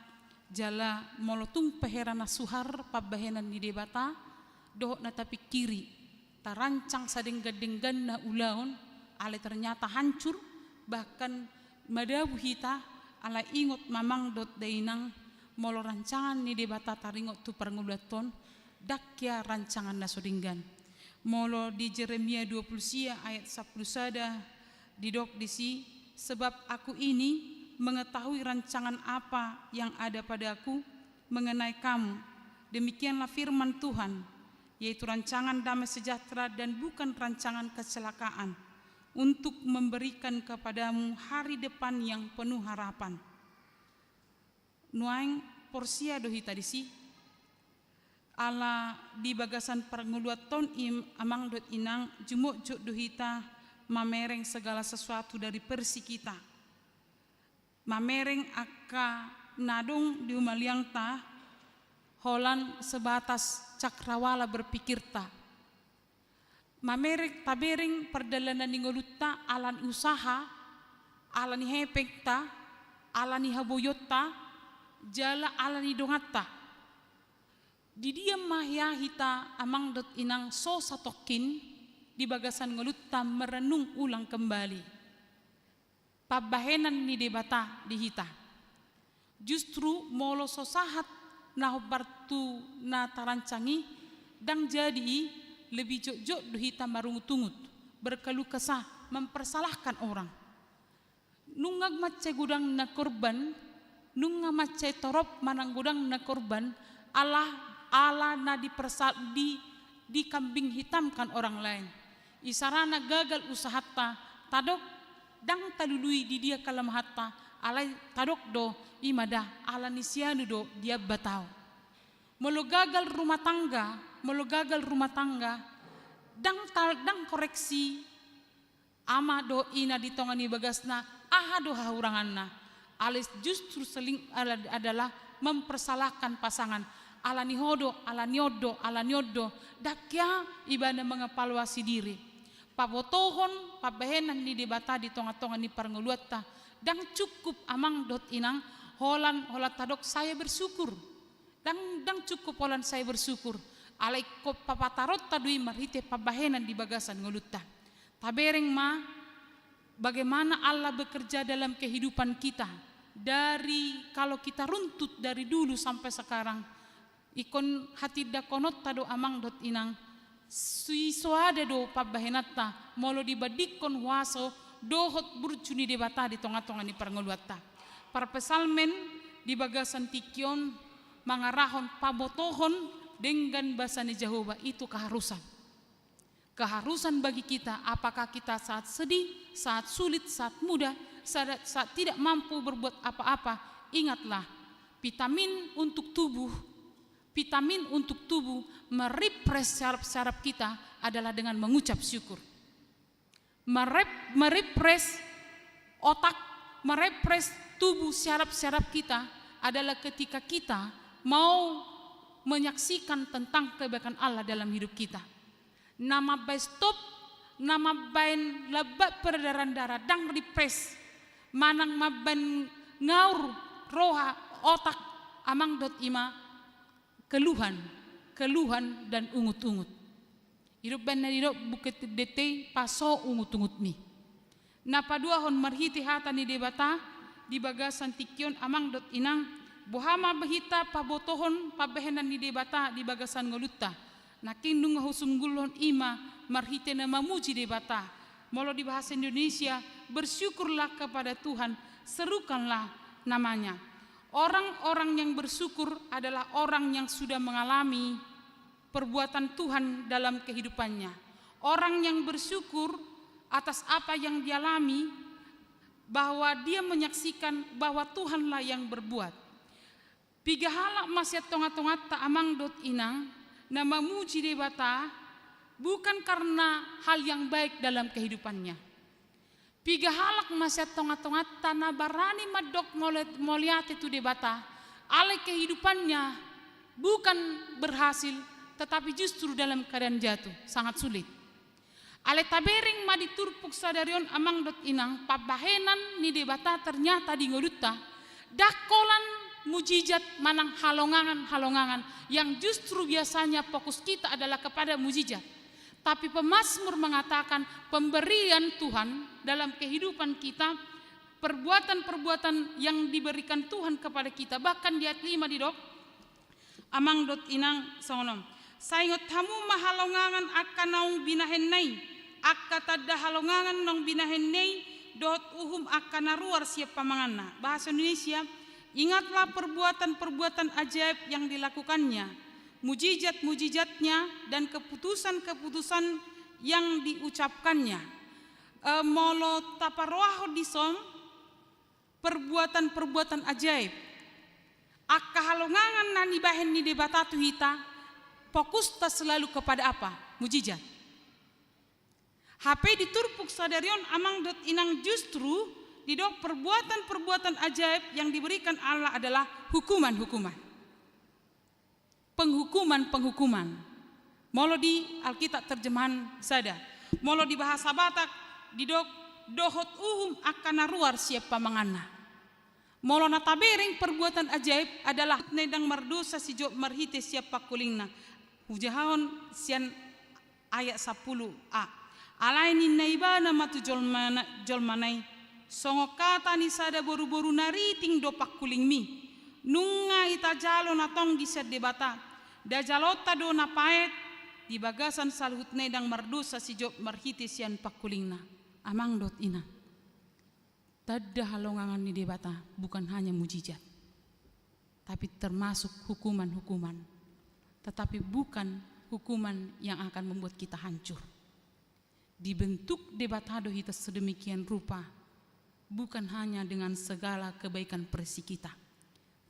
jala molo tung pe hera na suhar pambahenan ni Debata, dohot na tapingkiri, tarancang sadenggan-dengganna ulaon, alai ternyata hancur, bahkan madabu hita, alai ingot ma amang dohot dainang, molo rancangan ni Debata taringot tu parngoluanta on, ndang hea rancangan na so denggan. Molo di Jeremia dua pulu sia ayat sampulu sada didok disi, sebab Aku ini mengetahui rancangan apa yang ada padaku mengenai kamu. Demikianlah firman Tuhan, yaitu rancangan damai sejahtera dan bukan rancangan kecelakaan, untuk memberikan kepadamu hari depan yang penuh harapan. Nuaeng porsea do hita disi, ala di bagasan parngoluanta on i, amang dohot inang, jumotjot do hita mamereng segala sesuatu dari versi kita. Mamereng angka na adong di humaliangta, holan sebatas cakrawala berpikirta. Mamereng, tabereng pardalanan ni ngolunta ala ni usaha, ala ni hepengta, ala ni haboionta, jala ala ni donganta. Di dia ma hea hita amang dohot inang so satongkin di bagasan ngolunta merenung ulang kembali pambahenan ni Debata di hita. Justru molo so sahat na hombar tu na tarancang i, ndang jadi i, lebih jotjot do hita marungutungut, berkeluh kesah, mempersalahkan orang. Nunga mansai godang na korban, nunga mansai torop manang godang na korban, ala, ala na dipersa-, di, dikambing hitamkan orang lain. Isarana gagal usahanta, tadok ndang talului di dia kelemahanta, alai tadok do i ma da ala ni sianu do diambat au. Molo gagal rumah tangga, molo gagal rumah tangga, ndang ta-, ndang koreksi ama dohot ina di tonga ni bagasna, aha do hahuranganna. Alai justru seling ala-, adalah mempersalahkan pasangan. Ala ni ho do, ala ni on do, ala ni on do. Ndang hea ibana mengevaluasi diri. Pabotohon pambahenan ni Debata di tonga-tonga ni parngoluanta, ndang cukup amang dohot inang holan, holan tadok saya bersyukur. Ndang, ndang cukup holan saya bersyukur. Alai ingkon papataronta do i marhite pambahenan di bagasan ngolunta. Tabereng ma bagaimana Allah bekerja dalam kehidupan kita. Dari, kalau kita runtut dari dulu sampai sekarang, ingkon hatindangkononta do amang dohot inang, si so ada do pambahenanta molo dibandingkon huaso dohot burju ni Debata di tonga-tonga ni parngoluanta. Parpsalmen di bagasan tingki on mangarahon pabotohon denggan basa ni Jahowa, itu keharusan. Keharusan bagi kita, apakah kita saat sedih, saat sulit, saat muda, saat, saat tidak mampu berbuat apa-apa, ingatlah, vitamin untuk tubuh, vitamin untuk tubuh, merefresh syaraf-syaraf kita adalah dengan mengucap syukur. Merep-, merefresh otak, merefresh tubuh syaraf-syaraf kita adalah ketika kita mau menyaksikan tentang kebaikan Allah dalam hidup kita. Na mambaen stop, na mambaen lambak peredaran darah, ndang refresh, manang mambaen ngaur roha, otak, amang dohot inang, keluhan, keluhan dan ungut-ungut. Didok baen na didok Bukit Dente i, paso ungut-ungutmi. Na paduahon marhite hata ni Debata di bagasan tingki on amang dohot inang, boha ma hita pabotohon pambahenan ni Debata di bagasan ngolunta. Nangkin nunga husunggulhon i ma marhite na mamuji Debata. Molo di bahasa Indonesia, bersyukurlah kepada Tuhan, serukanlah namanya. Orang-orang yang bersyukur adalah orang yang sudah mengalami perbuatan Tuhan dalam kehidupannya. Orang yang bersyukur atas apa yang dialami, bahwa dia menyaksikan bahwa Tuhanlah yang berbuat. Piga halak ma sian tonga-tonganta amang dohot inang na mamuji Debata, bukan karena hal yang baik dalam kehidupannya. Piga halak ma sian tonga-tonganta na barani mandok mole-, mauliate tu Debata, alai kehidupannya bukan berhasil, tetapi justru dalam keadaan jatuh, sangat sulit. Alai tabereng ma di turpuk sadari on amang dohot inang, pambahenan ni Debata ternyata di ngolunta, ndang holan mujizat manang halongangan-halongangan yang justru biasanya fokus kita adalah kepada mujizat. Tapi pemazmur mengatakan pemberian Tuhan dalam kehidupan kita, perbuatan-perbuatan yang diberikan Tuhan kepada kita. Bahkan di ayat lima didok, amang dohot inang songon on. Sai ingot hamu ma halongangan angka naung binahenna i, angka tanda halongangan naung binahenna i, dohot uhum angka na ruar sian pamanganna. Bahasa Indonesia, ingatlah perbuatan-perbuatan ajaib yang dilakukannya, mujizat-mujizatnya, dan keputusan-keputusan yang diucapkannya. Eh, molo taparoahon dison perbuatan-perbuatan ajaib, angka halongangan na nibahen ni Debata tu hita, fokusta selalu kepada apa? Mujizat. Hape di turpuk sadari on, amang dohot inang, justru didok perbuatan-perbuatan ajaib yang diberikan Allah adalah hukuman-hukuman. Penghukuman-penghukuman. Molo di Alkitab terjemahan sada. Molo di bahasa Batak didok dohot uhum angka na ruar sian pamanganna. Molo na tabereng perbuatan ajaib adalah na ndang mardosa si Job marhite sian pangkulingna. Hujahahon sian ayat sampulu a. Alai ninna ibana ma tu jolmana, jolmana i, songon hata ni sada boruboru na riting do pangkulingmi. Nunga hita jalo na tonggi sian Debata. Nda jalonta do na paet, di bagasan saluhutna i ndang mardosa si Job marhite sian pangkulingna. Amang dohot inang. Tanda halongangan ni Debata bukan hanya mujizat, tapi termasuk hukuman-hukuman. Tetapi bukan hukuman yang akan membuat kita hancur. Dibentuk Debata do hita sedemikian rupa, bukan hanya dengan segala kebaikan versi kita.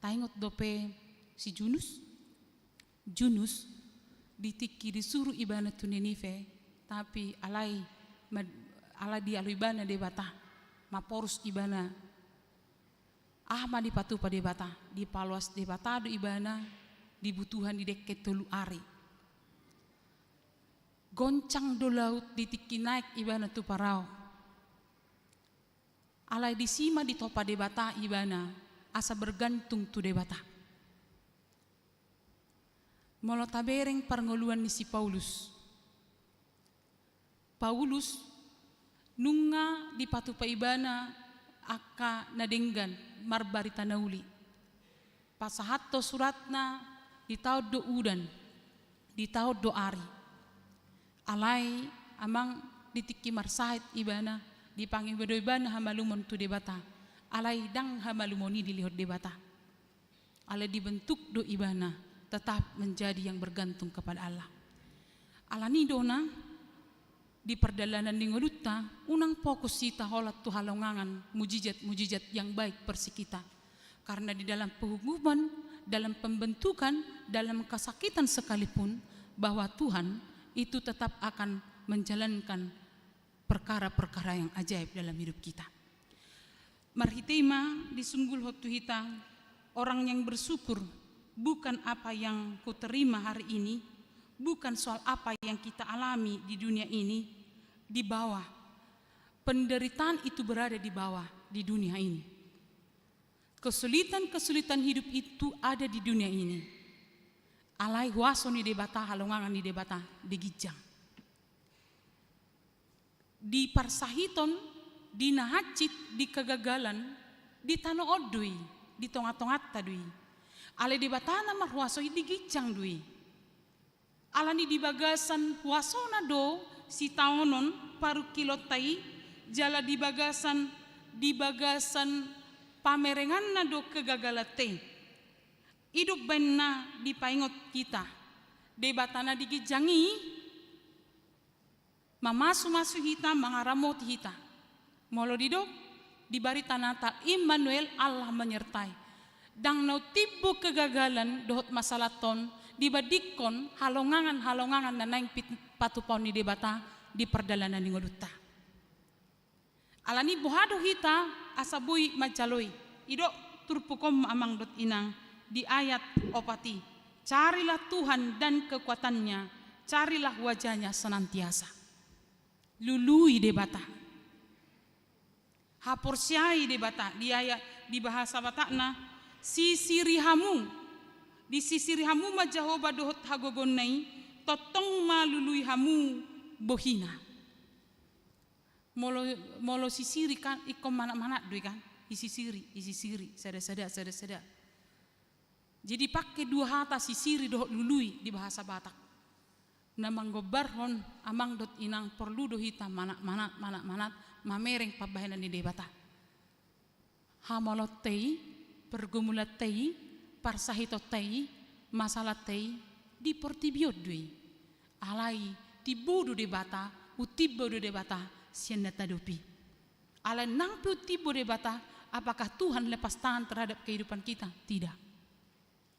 Taingot dope si Junus? Junus, di tingki disuru ibana tu Ninive, tapi alai, alai dialo ibana Debata, maporus ibana. Aha ma dipatupa Debata? Dipaloas Debata do ibana di butuhan di dengke tolu ari. Goncang do laut di tingki naek ibana tu parau. Alai disi ma ditompa Debata ibana, asa bergantung tu Debata. Molo tabereng parngoluan ni si Paulus. Paulus nunga dipatupa ibana angka na denggan, marbarita na uli. Pasahathon suratna, ditaon do udan, ditaon do ari. Alai amang, di tingki marsahit ibana, dipangido do ibana hamalumon tu Debata. Alai ndang hamalumon i dilehon Debata. Alai dibentuk do ibana tetap menjadi yang bergantung kepada Allah. Alani i do na di pardalanan ni ngolunta, unang fokus hita holan tu halongangan, mujizat-mujizat yang baik versi kita. Karena di dalam penghukuman, dalam pembentukan, dalam kesakitan sekalipun, bahwa Tuhan itu tetap akan menjalankan perkara-perkara yang ajaib dalam hidup kita. Marhite i ma disunggulhon tu hita, orang yang bersyukur bukan apa yang kuterima hari ini, bukan soal apa yang kita alami di dunia ini, di bawah. Penderitaan itu berada di bawah, di dunia ini. Kesulitan-kesulitan hidup itu ada di dunia ini. Alai huaso ni Debata, halongangan ni Debata di ginjang. Di parsahiton, di na hansit, di kegagalan, di tano on do i, di tonga-tonganta do i. Alai Debata na marhuaso i di ginjang do i. Alani di bagasan huasona do sitaonon parungkilonta i, jala di bagasan, di bagasan pamerenganna do kegagalanta i. I do umbahen na dipaingot hita, Debata na di ginjang i mamasumasu hita, mangaramoti hita. Molo didok di barita Natal, Immanuel, Allah menyertai. Ndang na umtimbo kegagalan dohot masalahta on dibandingkon halongangan-halongangan na naeng pit-, patupaon ni Debata di pardalanan ni ngolunta. Alani boha do hita asa boi manjalo i? Didok turpuk on ma, amang dohot inang, di ayat opat i, carilah Tuhan dan kekuatan-Nya, carilah wajah-Nya senantiasa. Lului Debata. Haporseai Debata. Di ayat, di bahasa Batakna, sisiri hamu. Disisiri hamu ma Jahowa dohot hagogoonna i, tongtong ma lului hamu bohina. Molo, molo sisiri kan, ingkon manat-manat do i kan, disisiri, disisiri, sada-sada, sada-sada. Jadi pake dua hata sisiri dohot lului di bahasa Batak. Na manggombarhon, amang dohot inang, porlu do hita manat-manat, manat-manat, mamereng pambahenan ni Debata. Hamaloonta i, pergumulanta i, parsahitonta i, masalahta i, di portibi on do i. Alai timbo do Debata, umtimbo do Debata sian na tadok i. Alai nang pe untimbo Debata, apakah Tuhan lepas tangan terhadap kehidupan kita? Tidak.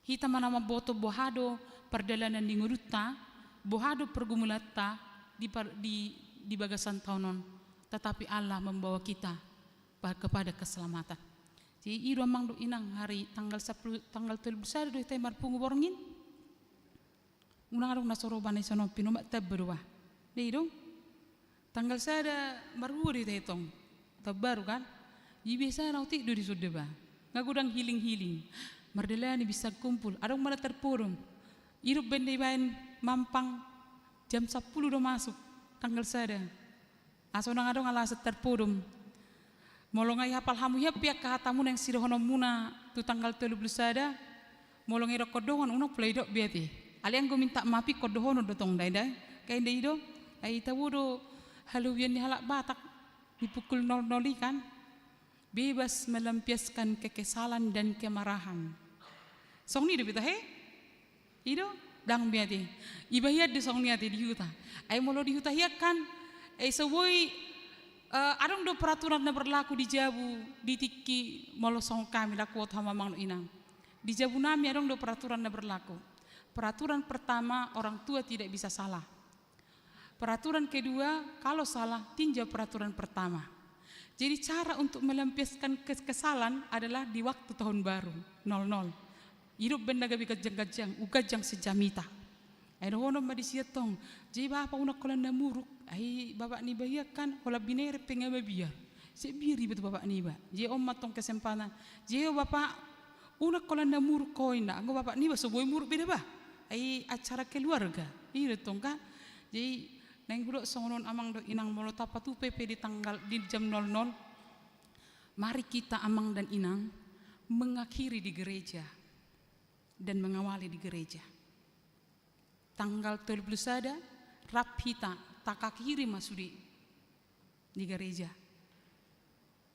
Hita ma na mamboto boha do pardalanan ni ngolunta, boha do pergumulanta di par-, di, di bagasan taon on, tetapi Allah membawa kita pa-, kepada keselamatan. Jadi i do amang dohot inang, hari tanggal sampulu, tanggal tolu pulu sada do hita i marpungu borngin. Unang adong na so ro ba na i sonon, pinomat tamba do ba. Dei do. Tanggal sada marhua do hita i tong. Taon baru kan. Jadi biasa na otik do di son da ba. Nga godang healing-healing. Mardalani bisa kumpul. Adong ma na tarpodom. Idop baen da ibaen mampang jam sampulu do masuk. Tanggal sada. Asa unang adong alasan tarpodom. Molo nga ihapal hamu hian pe angka hatamuna naeng sidohononmuna tu tanggal tolu pulu sada, molo nga idokkon dongan unang pola idok be ate. Alai anggo minta maaf ingkon dohonon do tong da i da. Kan dei do, ai tabo do halobian ni halak Batak di pukul nol nol i kan. Bebas melampiaskan kekesalan dan kemarahan. Songon i do be tahe? I do, ndang be ate. Iba hian do songon i ate di huta. Ai molo di huta hian kan, ai so boi, eh, adong do peraturan na berlaku di jabu, di tingki molo songon hami laku uot hamu amang dohot inang. Di jabu nami adong do peraturan na berlaku. Peraturan pertama, orang tua tidak bisa salah. Peraturan kedua, kalau salah, tinjau peraturan pertama. Jadi cara untuk melampiaskan kes-, kesalahan adalah di waktu tahun baru, nol nol. Idop baen na gabe ganjang-ganjang, uganjang sian jamita. Ai dohonon ma disi tong, jadi bapa unang holan na muruk, ai bapak niba hian kan, holan binereng pe nga mabiar. Sai biar iba tu bapak niba. Jadi on ma tong kesempatan. Jadi o bapak, unang holan na muruk ho inna, anggo bapak niba so boi muruk be da ba. Ai acara keluarga. I do tong kan. Jadi naeng hudok songon on amang dohot inang, molo tapatupa pe di tanggal, di jam nol nol. Mari kita amang dan inang mengakhiri di gereja dan mengawali di gereja. Tanggal tolu pulu sada, rap hita, takakhiri ma sude di gareja.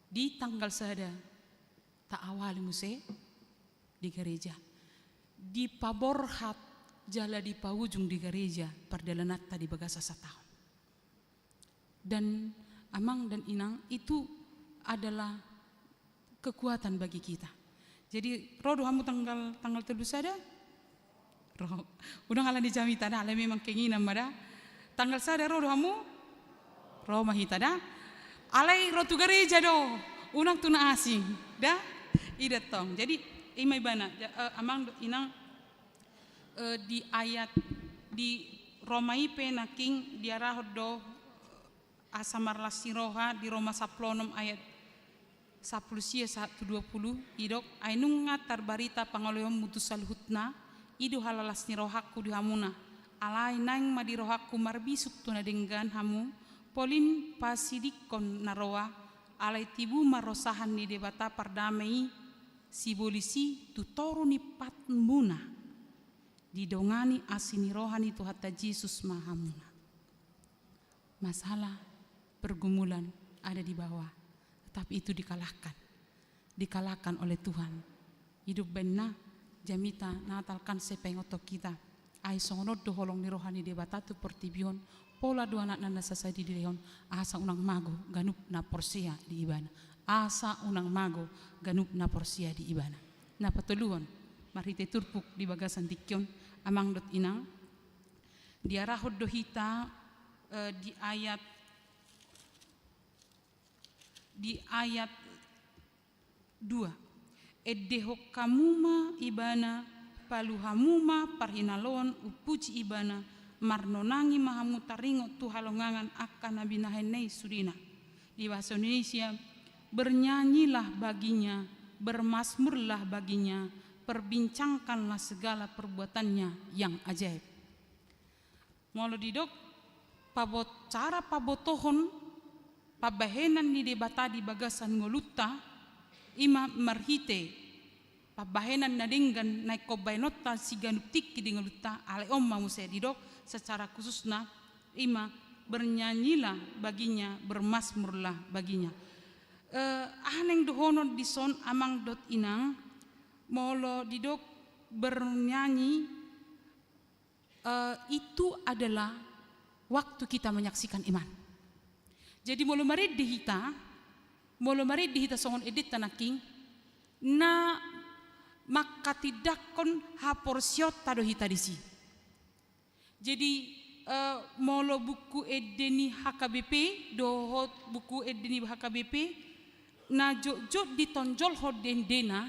Di tanggal sada, taawali muse di gareja. Dipaborhat jala dipaujung di gareja pardalananta di bagasan sataon. Dan amang dan inang, itu adalah kekuatan bagi kita. Jadi, ro do hamu tanggal, tanggal tolu sada? Ro. Unang ala ni jamita da, alai memang keinginan ma da. Tanggal sada ro do hamu? Ro ma hita da. Alai ro tu gareja do, unang tu na asing da. I do tong. Jadi, i ma ibana, ja-, eh, amang dohot inang, eh, di ayat di Roma i pe nangkin diarahon do, eh, asa marlas ni roha di Roma sampulu onom ayat sampulu sia sahat tu dua pulu, didok, ai nunga tarbarita pangoloionmu tu saluhutna, i do halalas ni rohangku di hamuna. Alai naeng ma di rohangku marbisuk tu na denggan hamu, polin pasidingkon na roa, alai tibu ma ro sahat ni Debata pardame i, sibolis i tu toru ni patmuna. Didongani asi ni roha ni Tuhanta Jesus ma hamuna. Masalah, pergumulan ada di bawah, tetapi itu dikalahkan. Dikalahkan oleh Tuhan. Idop baen na jamita Natal kan sai paingothon hita. Ai songon on do holong ni roha ni Debata tu portibi on, pola do Anakna na sasada i dilehon, asa unang mago ganup na porsea di Ibana. Asa unang mago ganup na porsea di Ibana. Na patoluhon, marhite turpuk di bagasan tingki on, amang dohot inang, diarahon do hita, eh, di ayat, di ayat dua. Endehon hamu ma Ibana, palu hamu ma parhinaloan, umpuji Ibana, marnonangi ma hamu taringot tu halongangan angka na binahenna i sudena. Di bahasa Indonesia, bernyanyilah baginya, bermazmurlah baginya, perbincangkanlah segala perbuatannya yang ajaib. Molo didok, pabot-, cara pabotohon pambahenan ni Debata di bagasan ngolunta, i ma marhite pambahenan na denggan na ingkon baenonta siganup tingki di ngolunta, alai on ma muse didok secara khususna, i ma bernyanyilah baginya, bermazmurlah baginya. Eh, aha naeng dohonon dison amang dohot inang, molo didok bernyanyi, eh, itu adalah waktu kita menyaksikan iman. Jadi molo marende hita, molo marende hita songon endenta nangkin, na mangkatindangkon haporseaonta do hita disi. Jadi, eh, molo buku ende ni H K B P, dohot buku ende ni H K B P, na jotjot ditonjolhon di endena,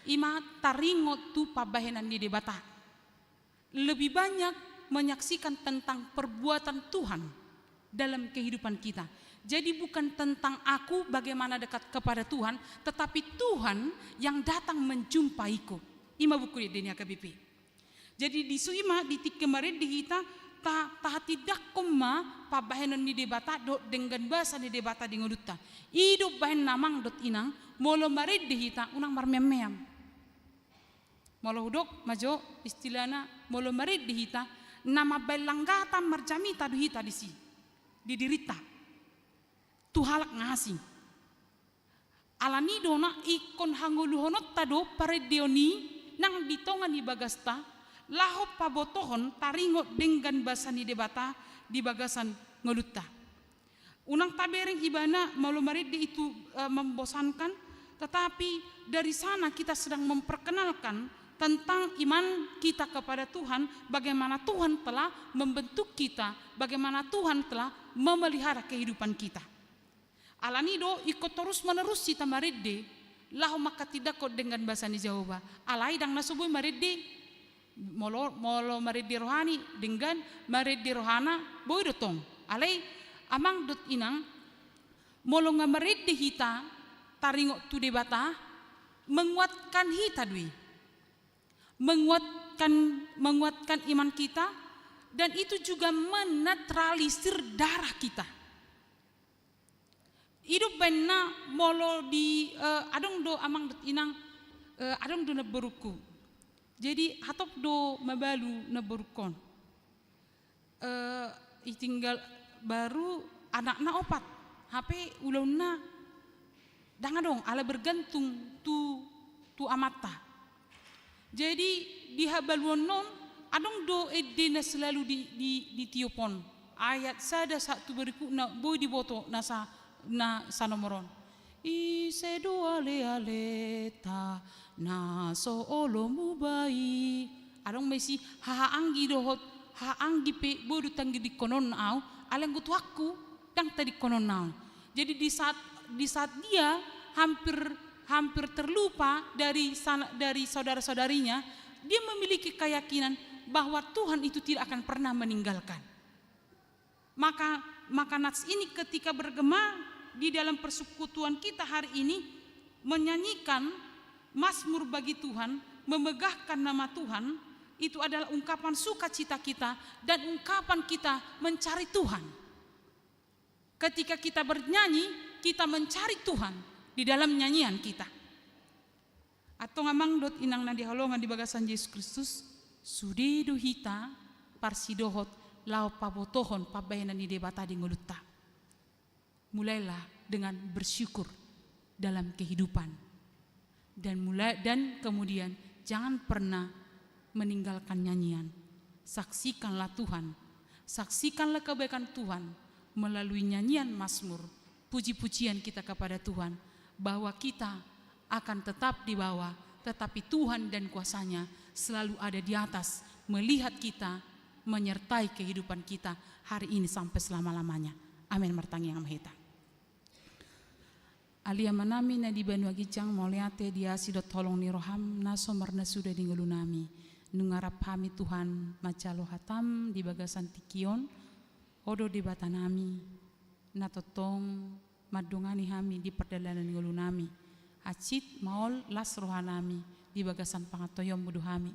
i ma taringot tu pambahenan ni Debata. Lebih banyak menyaksikan tentang perbuatan Tuhan dalam kehidupan kita. Jadi bukan tentang aku bagaimana dekat kepada Tuhan, tetapi Tuhan yang datang menjumpaiku. I ma buku ende ni H K B P. Jadi disi ma di tingki marende hita, ta, tahatindangkon ma pambahenan ni Debata dohot denggan basa ni Debata di ngolunta. I do umbahen na amang dohot inang, molo marende hita unang marmeam-meam. Molo hudok ma jo istilahna, molo marende hita, na mambahen langgatan marjamita do hita disi, di dirinta. Tu halak na asing. Alani do na ingkon hangoluhononta do parendeon i nang di tonga ni bagasta, laho pabotohon taringot denggan basa ni Debata di bagasan ngolunta. Unang tabereng ibana molo marende itu, eh, membosankan, tetapi dari sana kita sedang memperkenalkan tentang iman kita kepada Tuhan, bagaimana Tuhan telah membentuk kita, bagaimana Tuhan telah memelihara kehidupan kita. Alani do ingkon torus-menerus hita marende, laho mangkatindangkon denggan basa ni Jahowa. Alai ndang na so boi marende, molo, molo marende rohani, denggan, marende rohana, boi do tong. Alai amang dohot inang, molo nga marende hita, taringot tu Debata, menguatkan hita do i. Menguatkan, menguatkan iman kita, dan itu juga menetralisir darah kita. I do umbahen na molo di, eh, adong do amang dohot inang, eh, adong do namborungku. Jadi hatop do mabalu namborungkon. Eh, i tinggal baru anakna opat, hape ulaonna ndang adong, ala bergantung tu, tu amanta. Jadi di habaluon on adong do ende na selalu di, di, ditiopon. Ayat sada sahat tu berikutna boi diboto na sa, na sanomor on. Ise do ale-aleta na so olo muba i. Adong ma disi hahaanggi dohot hahaanggi pe boi do tanggi dingkononna au, alai anggo Tuhanku ndang tadingkononna au. Jadi di saat, di saat dia hampir, hampir terlupa dari sana, dari saudara-saudarinya, dia memiliki keyakinan bahwa Tuhan itu tidak akan pernah meninggalkan. Maka, maka nats ini ketika bergema di dalam persekutuan kita hari ini, menyanyikan mazmur bagi Tuhan, memegahkan nama Tuhan, itu adalah ungkapan sukacita kita dan ungkapan kita mencari Tuhan. Ketika kita bernyanyi, kita mencari Tuhan di dalam nyanyian kita. Antong amang dohot inang na hinaholongan di bagasan Jesus Kristus, sude do hita parsidohot laho pabotohon pambahenan ni Debata di ngolunta. Mulailah dengan bersyukur dalam kehidupan. Dan mulai, dan kemudian jangan pernah meninggalkan nyanyian. Saksikanlah Tuhan. Saksikanlah kebaikan Tuhan melalui nyanyian mazmur, puji-pujian kita kepada Tuhan, bahwa kita akan tetap di bawah, tetapi Tuhan dan kuasa-Nya selalu ada di atas, melihat kita, menyertai kehidupan kita hari ini sampai selama-lamanya. Amin. Martangiang ma hita. Ale Amanami na di banua ginjang, mauliate di asi dohot holong ni roham na so marnasuda di ngolunami. Nunga rap hami Tuhan manjalo hatam di bagasan tingki on. Ho do Debatanami na tongtong mandongani hami di pardalanan ni ngolunami. Hansit maol las rohanami di bagasan pangantusionmu do hami.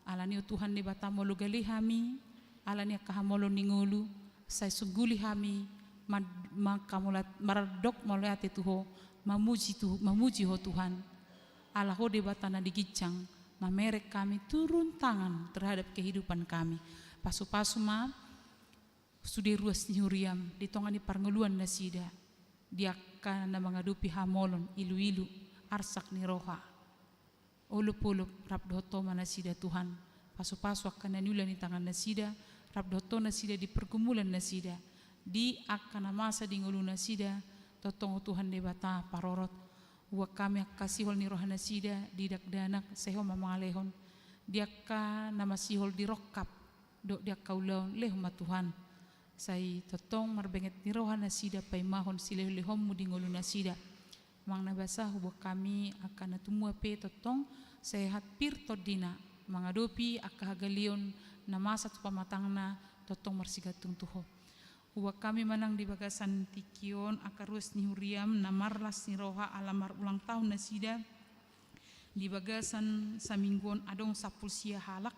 Alani o Tuhan Debata molo gale hami, alani angka hamolon ni ngolu, sai sungguli hami, mad-, mangkamulat-, mardok mauliate tu Ho, mamuji tu, mamuji Ho Tuhan. Ala Ho Debata na di ginjang, mamereng hami turun tangan terhadap kehidupan kami. Pasu-pasu ma, sude ruas ni huriam, di tonga ni parngoluan nasida, di angka na mangadopi hamolon, ilu-ilu, arsak ni roha, olop-olop, rap dohot Ho ma nasida Tuhan, pasu-pasu angka na niula ni tangan nasida, rap dohot Ho nasida di pergumulan nasida, Di angka na masa di ngolunasida, tongtong Tuhan Debata parorot. Huboan hami angka sihol ni rohanasida di dakdanak, sai Ho ma mangalehon. Di angka na masihol di rongkap dohot di angka ulaon, lehon ma Tuhan. Sai tongtong marbenget ni roha nasida paimahon silehonlehonmu di ngolunasida. Amang na basa, huboan hami angka na tumua pe tongtong sehat pir tondina mangadopi angka hagaleon na masa tu pamatangna, tongtong marsigantung tu Ho. Huboan hami ma nang di bagasan tingki on angka ruas ni huriam na marlas ni roha ala marulang tahun nasida. Di bagasan saminggu on adong sampulu sia halak,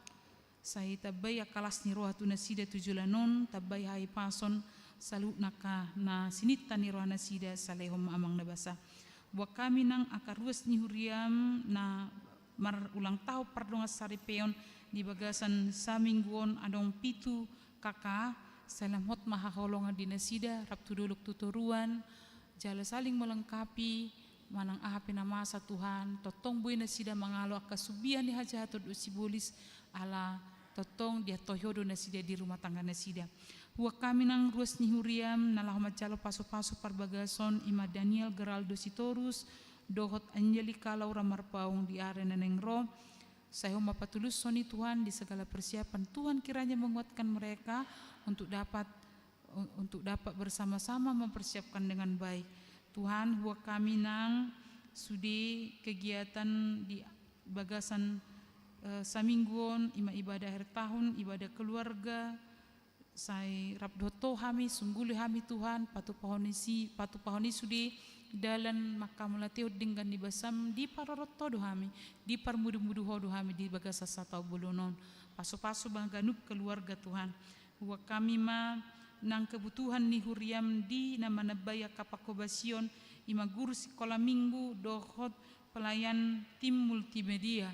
sai tambai angka las ni roha tu nasida tu joloan on, tambai hahipason saluhutna angka na sininta ni rohanasida, sai lehon ma Amang na basa. Huboan hami nang angka ruas ni huriam na marulang tahun pardongansaripeon. Di bagasan saminggu on adong pitu K K, sai lam hot ma haholongan di nasida, rap tu dolok tu toruan, jala saling melengkapi, manang aha pe na masa Tuhan, tongtong boi nasida mangalo angka sumbia ni hajahaton dohot sibolis, ala tongtong diantoi Ho do nasida di rumah tangga nasida. Huboan hami nang ruas ni huriam na laho manjalo pasupasu parbagason, i ma Daniel Geraldo Sitorus, dohot Angelika Laura Marpaung di ari na naeng ro. Sai Ho ma patulushon i Tuhan di segala persiapan. Tuhan kiranya menguatkan mereka untuk dapat, un-, untuk dapat bersama-sama mempersiapkan dengan baik. Tuhan, huboan hami nang sude kegiatan di bagasan, eh, saminggu on, i ma ibadah akhir tahun, ibadah keluarga, sai rap dohot Ho hami, sungguli hami Tuhan, patupahon i si, patupahon i sude dalan mangkamuliatehon denggan ni basaM, diparorot Ho do hami, diparmudumudu Ho do hami di bagasan sataon bolon on. Pasupasu ma ganup keluarga Tuhan. Huboan hami ma nang kebutuhan ni huriaM di na manambai angka panghobasion, i ma guru sikola minggu dohot pelayan tim multimedia.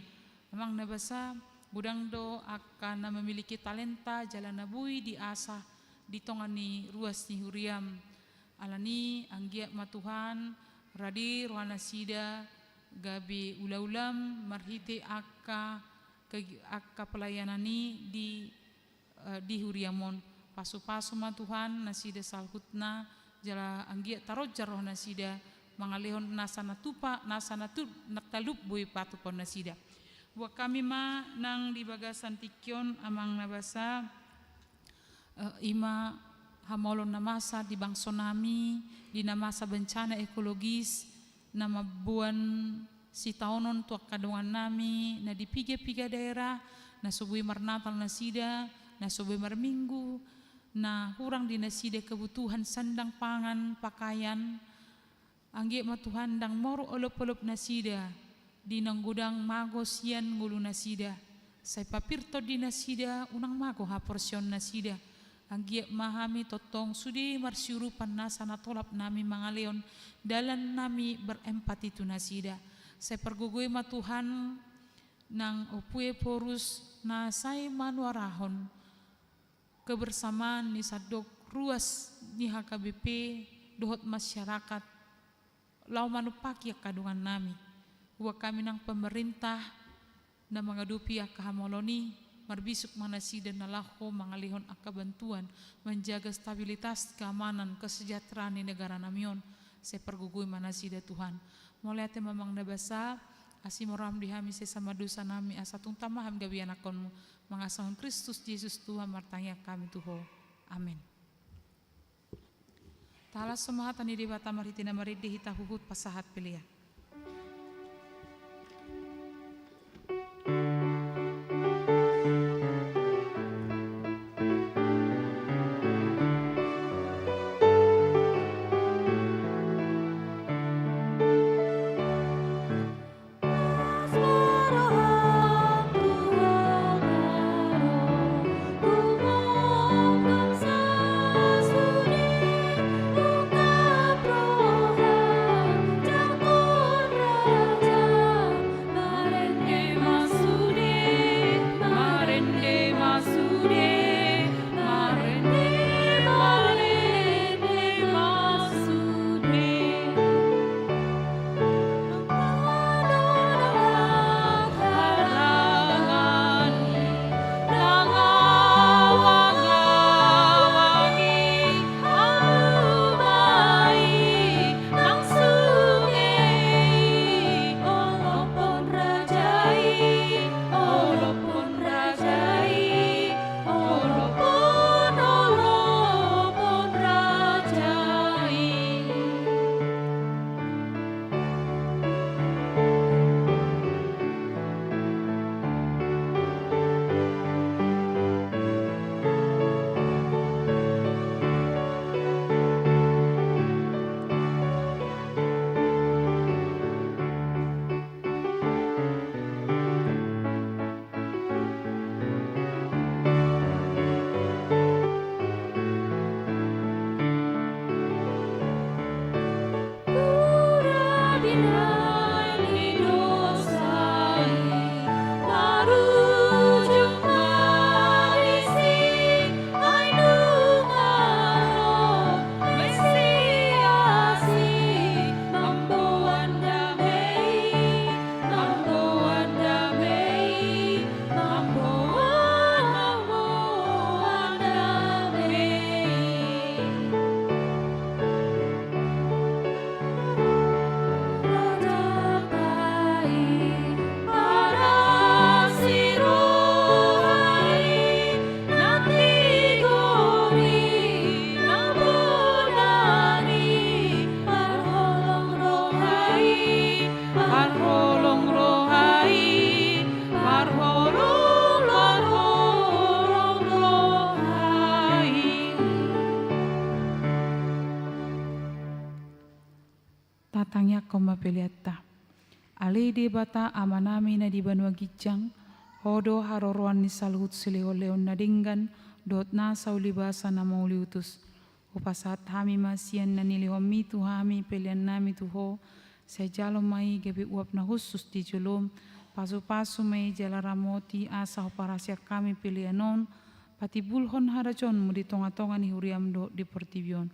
Amang na basa, godang do angka na memiliki talenta jala na boi diasah di tonga ni ruas ni huriaM. Alani anggiat ma Tuhan, rade rohanasida gabe ulaulaM marhite angka kegi-, angka pelayanan i di eh, di huriaM on. Pasupasu ma Tuhan nasida saluhutna, jala anggiat taronjar rohanasida mangalehon nasa na tupa, nasa na tu-, na talup boi patupahon nasida. Huboan hami ma nang di bagasan tingki on, Amang na basa, eh, i ma hamaolon na masa di bangso nami, di na masa bencana ekologis, na mamboan sitaonon tu angka dongan nami na di piga-piga daerah, na so boi marnatal nasida, na so boi marminggu, na hurang di nasida kebutuhan sandang pangan, pakaian. Anggiat ma Tuhan ndang moru olop-olop nasida di naung godang mago sian ngolu nasida. Sai papir tondi nasida unang mago haporseaon nasida. Anggiat ma hami tongtong sude marsiurupan nasa na tolap nami mangalehon dalan nami berempati tu nasida. Sai pargogoi ma Tuhan nang Ompu Ephorus na sai manuarahon kebersamaan ni sandok ruas ni H K B P dohot masyarakat laho manumpaki angka dongan nami. Huboan hami nang pemerintah na mangadopi angka hamaolon i, marbisuk ma nasida na laho mangalehon angka bantuan, menjaga stabilitas, keamanan, kesejahteraan di negara nami on. Sai pargogoi ma nasida Tuhan. Mauliate ma Amang na basa, asi ma rohaM di hami sesa ma dosa nami, asa tung tama hami gabe ianakhonMu. Mangasahon Kristus Jesus Tuhan martangiang hami tu Ho. Amen. Tahalashon ma hata ni Debata marhite na marende hita huhut pasahat pelean. Tangiangkon ma peleanta. Ale Debata Amanami na di banua ginjang, Ho do haroroan ni saluhut silehonlehon na denggan dohot nasa ulibasa na mauliutus. Hupasahat hami ma sian na nilehonMi tu hami peleannami tu Ho, sai jalo ma i gabe uap na hushus di joloM, pasupasu ma i jala ramoti asa huparhaseang hami pelean on patimbulhon harajaonMu di tongatonga ni huriaM dohot di portibi on.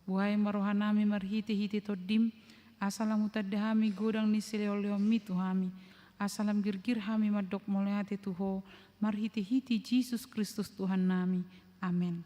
Buhai ma rohanami marhitehite TondiM, asa lam hutanda hami godang ni silehonlehonMi tu hami, asa lam girgir hami mandok mauliate tu Ho, marhitehite Jesus Kristus Tuhannami. Amen.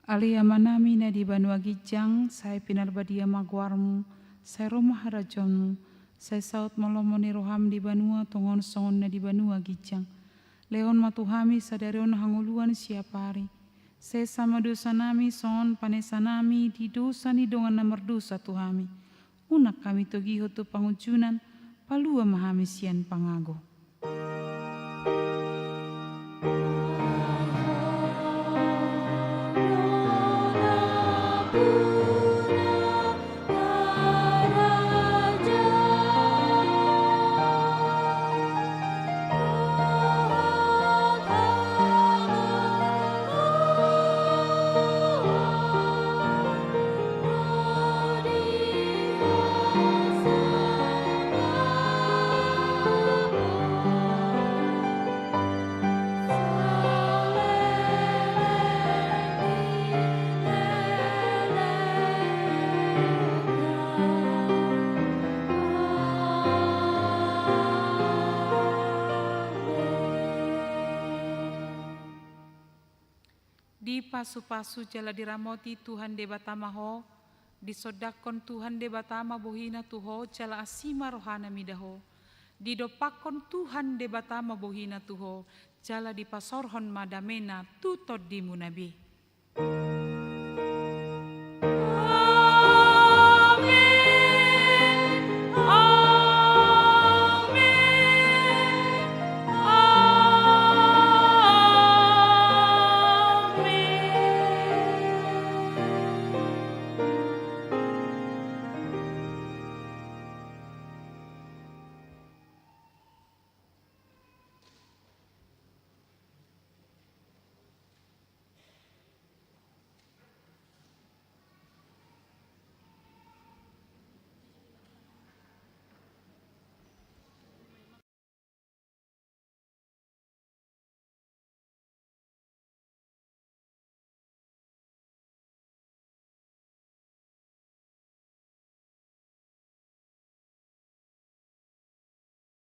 Ale Amanami na di banua ginjang, sai pinarbadia ma goarMu, sai ro ma harajaonMu, sai saut ma lomo ni rohaM di banua tonga on songon na di banua ginjang. Lehon ma tu hami sadari on hangoluan siapari. Sesa ma dosanami songon panesanami di dosa ni dongan na mardosa tu hami. Unang hami togihon tu pangunjunan, palua ma hami sian pangago. Dipasupasu jala diramoti Tuhan Debata ma ho, disondangkon Tuhan Debata ma bohiNa tu ho jala asi ma rohaNa mida ho. Didompakkon Tuhan Debata ma bohiNa tu ho, jala dipasaorhon ma dameNa tu tondimuna be.